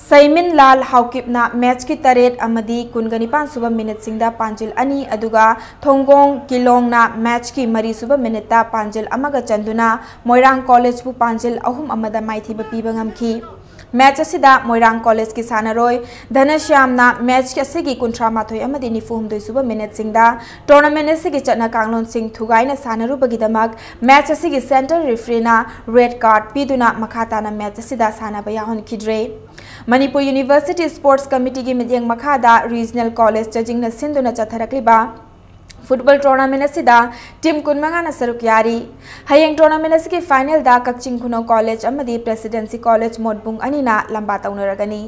ꯁꯩꯃꯤꯟꯂꯥꯜ ꯍꯥꯎꯀꯤꯞꯅ ꯃꯦꯆꯀꯤ ꯇꯔꯦꯠ ꯑꯃꯗꯤ ꯀꯨꯟꯒ ꯅꯤꯄꯥꯟ ꯁꯨꯕ ꯃꯤꯅꯤꯠꯁꯤꯡꯗ ꯄꯥꯟꯖꯤꯜ ꯑꯅꯤ, ꯑꯗꯨꯒ ꯊꯣꯡꯒꯣꯡ ꯀꯤꯂꯣꯡꯅ ꯃꯦꯆꯀꯤ ꯃꯔꯤ ꯁꯨꯕ ꯃꯤꯅꯤꯠꯇ ꯄꯥꯟꯖꯤꯜ ꯑꯃꯒ ꯆꯟꯗꯨꯅ ꯃꯣꯏꯔꯥꯡ ꯀꯣꯂꯦꯖꯄꯨ ꯄꯥꯟꯖꯤꯜ ꯑꯍꯨꯝ ꯑꯃꯗ ꯃꯥꯏꯊꯤꯕ ꯄꯤꯕ ꯉꯝꯈꯤ꯫ ꯃꯦꯆ ꯑꯁꯤꯗ ꯃꯣꯏꯔꯥꯡ ꯀꯣꯂꯦꯖꯀꯤ ꯁꯥꯟꯅꯔꯣꯏ ꯙꯅꯁ꯭ꯌꯥꯝꯅ ꯃꯦꯆ ꯑꯁꯤꯒꯤ ꯀꯨꯟꯊ꯭ꯔꯥ ꯃꯥꯊꯣꯏ ꯑꯃꯗꯤ ꯅꯤꯐꯨ ꯍꯨꯝꯗꯣꯏ ꯁꯨꯕ ꯃꯤꯅꯤꯠꯁꯤꯡꯗ ꯇꯣꯔꯅꯥꯃꯦꯟ ꯑꯁꯤꯒꯤ ꯆꯠꯅ ꯀꯥꯡꯂꯣꯟꯁꯤꯡ ꯊꯨꯒꯥꯏꯅ ꯁꯥꯟꯅꯔꯨꯕꯒꯤꯗꯃꯛ ꯃꯦꯆ ꯑꯁꯤꯒꯤ ꯁꯦꯟꯇꯔ ꯔꯦꯐ꯭ꯔꯤꯅ ꯔꯦꯗ ꯀꯥꯔꯗ ꯄꯤꯗꯨꯅ ꯃꯈꯥ ꯇꯥꯅ ꯃꯦꯆ ꯑꯁꯤꯗ ꯁꯥꯟꯅꯕ ꯌꯥꯎꯍꯟꯈꯤꯗ꯭ꯔꯦ꯫ ꯃꯅꯤꯄꯨꯔ ꯌꯨꯅꯤꯚꯔꯁꯤꯇꯤ ꯁ꯭ꯄꯣꯔꯠꯁ ꯀꯃꯤꯇꯤꯒꯤ ꯃꯤꯠꯌꯦꯡ ꯃꯈꯥꯗ ꯔꯤꯖꯅꯦꯜ ꯀꯣꯂꯦꯖ ꯆꯥꯖꯤꯡꯅ ꯁꯤꯟꯗꯨꯅ ꯆꯠꯊꯔꯛꯂꯤꯕ ꯐꯨꯠꯕꯣꯜ ꯇꯣꯔꯅꯥꯃꯦꯟ ꯑꯁꯤꯗ ꯇꯤꯝ ꯀꯨꯟꯃꯉꯥꯅ ꯁꯔꯨꯛ ꯌꯥꯔꯤ꯫ ꯍꯌꯦꯡ ꯇꯣꯔꯅꯥꯃꯦꯟ ꯑꯁꯤꯒꯤ ꯐꯥꯏꯅꯦꯜꯗ ꯀꯛꯆꯤꯡ ꯈꯨꯅꯧ ꯀꯣꯂꯦꯖ ꯑꯃꯗꯤ ꯄ꯭ꯔꯦꯁꯤꯗꯦꯟꯁꯤ ꯀꯣꯂꯦꯖ ꯃꯣꯠꯕꯨꯡ ꯑꯅꯤꯅ ꯂꯝꯕꯥ ꯇꯧꯅꯔꯒꯅꯤ꯫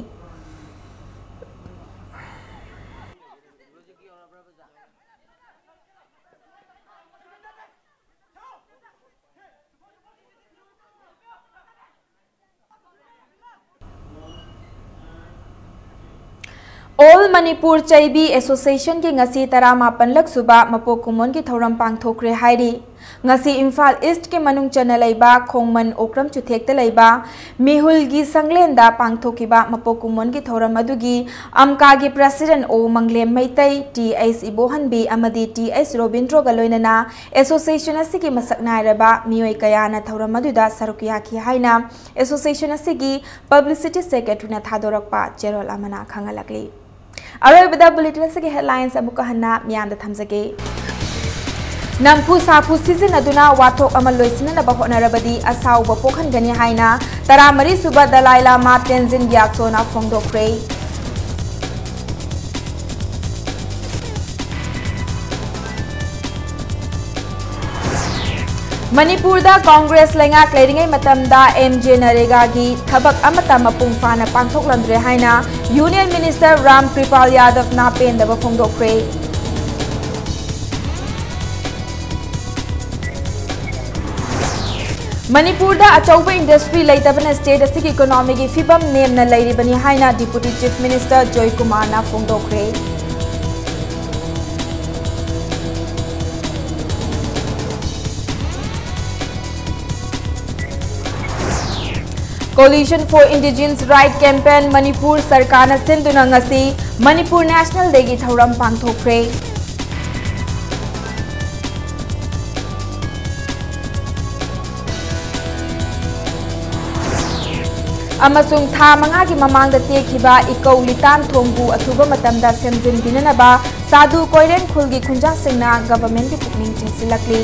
All Manipur Chaibi Association ꯒꯤ ꯉꯁꯤ ꯇꯔꯥꯃꯥꯄꯟ ꯂꯛ ꯁꯨꯕ ꯃꯄꯣꯛ ꯀꯨꯝꯑꯣꯟꯒꯤ ꯊꯧꯔꯝ ꯄꯥꯡꯊꯣꯛꯈ꯭ꯔꯦ ꯍꯥꯏꯔꯤ꯫ ꯉꯁꯤ ꯏꯝꯐꯥꯜ ꯏꯁ꯭ꯠꯀꯤ ꯃꯅꯨꯡ ꯆꯟꯅ ꯂꯩꯕ ꯈꯣꯡꯃꯟ ꯑꯣꯀ꯭ꯔꯝ ꯆꯨꯊꯦꯛꯇ ꯂꯩꯕ ꯃꯤꯍꯨꯜꯒꯤ ꯁꯪꯂꯦꯟꯗ ꯄꯥꯡꯊꯣꯛꯈꯤꯕ ꯃꯄꯣꯛ ꯀꯨꯝꯑꯣꯟꯒꯤ ꯊꯧꯔꯝ ꯑꯗꯨꯒꯤ ꯑꯝꯀꯥꯒꯤ ꯄ꯭ꯔꯦꯁꯤꯗꯦꯟꯠ ꯑꯣ ꯃꯪꯂꯦꯝ ꯃꯩꯇꯩ, ꯇꯤ ꯑꯩꯆ ꯏꯕꯣꯍꯟꯕꯤ ꯑꯃꯗꯤ ꯇꯤ ꯑꯩꯆ ꯔꯣꯕꯤꯟꯗ꯭ꯔꯣꯒ ꯂꯣꯏꯅꯅ ꯑꯦꯁꯣꯁꯤꯌꯦꯁꯟ ꯑꯁꯤꯒꯤ ꯃꯁꯛ ꯅꯥꯏꯔꯕ ꯃꯤꯑꯣꯏ ꯀꯌꯥꯅ ꯊꯧꯔꯝ ꯑꯗꯨꯗ ꯁꯔꯨꯛ ꯌꯥꯈꯤ ꯍꯥꯏꯅ ꯑꯦꯁꯣꯁꯤꯌꯦꯁꯟ ꯑꯁꯤꯒꯤ ꯄꯕ꯭ꯂꯤꯁꯤꯇꯤ ꯁꯦꯀ꯭ꯔꯦꯇꯔꯤꯅ ꯊꯥꯗꯣꯔꯛꯄ ꯆꯦꯔꯣꯜ ꯑꯃꯅ ꯈꯪꯍꯜꯂꯛꯂꯤ꯫ ꯑꯔꯣꯏꯕꯗ ꯕꯨꯂꯦꯇꯤꯟ ꯑꯁꯤꯒꯤ ꯍꯦꯗꯂꯥꯏꯟꯁ ꯑꯃꯨꯛꯀ ꯍꯟꯅ ꯃꯤꯌꯥꯝꯗ ꯊꯝꯖꯒꯦ꯫ ꯅꯝꯐꯨ ꯁꯥꯐꯨ ꯁꯤꯖꯤꯟꯅꯗꯨꯅ ꯋꯥꯊꯣꯛ ꯑꯃ ꯂꯣꯏꯁꯤꯟꯅꯅꯕ ꯍꯣꯠꯅꯔꯕꯗꯤ ꯑꯁꯥꯎꯕ ꯄꯣꯛꯍꯟꯒꯅꯤ ꯍꯥꯏꯅ ꯇꯔꯥꯃꯔꯤ ꯁꯨꯕ ꯗꯂꯥꯏ ꯂꯥꯃꯥ ꯇꯦꯟꯖꯤꯟ ꯒ꯭ꯌꯥꯠꯁꯣꯅ ꯐꯣꯡꯗꯣꯛꯈ꯭ꯔꯦ꯫ ꯃꯅꯤꯄꯨꯔꯗ ꯀꯣꯡꯒ꯭ꯔꯦꯁ ꯂꯩꯉꯥꯛ ꯂꯩꯔꯤꯉꯩ ꯃꯇꯝꯗ ꯑꯦꯝ ꯖꯦ ꯅꯔꯦꯒꯥꯒꯤ ꯊꯕꯛ ꯑꯃꯠꯇ ꯃꯄꯨꯡ ꯐꯥꯅ ꯄꯥꯡꯊꯣꯛꯂꯝꯗ꯭ꯔꯦ ꯍꯥꯏꯅ ꯌꯨꯅꯤꯌꯟ ꯃꯤꯅꯤꯁꯇꯔ ꯔꯥꯝ ꯀ꯭ꯔꯤꯄꯥꯜ ꯌꯥꯗꯕꯅ ꯄꯦꯟꯗꯕ ꯐꯣꯡꯗꯣꯛꯈ꯭ꯔꯦ꯫ ꯃꯅꯤꯄꯨꯔꯗ ꯑꯆꯧꯕ ꯏꯟꯗꯁꯇ꯭ꯔꯤ ꯂꯩꯇꯕꯅ ꯁ꯭ꯇꯦꯠ ꯑꯁꯤꯒꯤ ꯏꯀꯣꯅꯣꯃꯤꯒꯤ ꯐꯤꯕꯝ ꯅꯦꯝꯅ ꯂꯩꯔꯤꯕꯅꯤ ꯍꯥꯏꯅ ꯗꯤꯄꯨꯇꯤ ꯆꯤꯐ ꯃꯤꯅꯤꯁꯇꯔ ꯖꯣꯏ ꯀꯨꯃꯥꯔꯅ ꯐꯣꯡꯗꯣꯛꯈ꯭ꯔꯦ꯫ Coalition for Indigenous Right Campaign Manipur ꯁꯔꯀꯥꯔꯅ ꯁꯤꯟꯗꯨꯅ ꯉꯁꯤ ꯃꯅꯤꯄꯨꯔ ꯅꯦꯁꯅꯦꯜ ꯗꯦꯒꯤ ꯊꯧꯔꯝ ꯄꯥꯡꯊꯣꯛꯈ꯭ꯔꯦ꯫ ꯑꯃꯁꯨꯡ ꯊꯥ ꯃꯉꯥꯒꯤ ꯃꯃꯥꯡꯗ ꯇꯦꯛꯈꯤꯕ ꯏꯀꯧ ꯂꯤꯇꯥꯟ ꯊꯣꯡꯕꯨ ꯑꯊꯨꯕ ꯃꯇꯝꯗ ꯁꯦꯝꯖꯤꯟꯕꯤꯅꯅꯕ ꯁꯥꯗꯨ ꯀꯣꯏꯔꯦꯡ ꯈꯨꯜꯒꯤ ꯈꯨꯟꯖꯥꯁꯤꯡꯅ ꯒꯚꯔꯟꯃꯦꯟꯠꯀꯤ ꯄꯨꯛꯅꯤꯡ ꯆꯤꯡꯁꯤꯜꯂꯛꯂꯤ꯫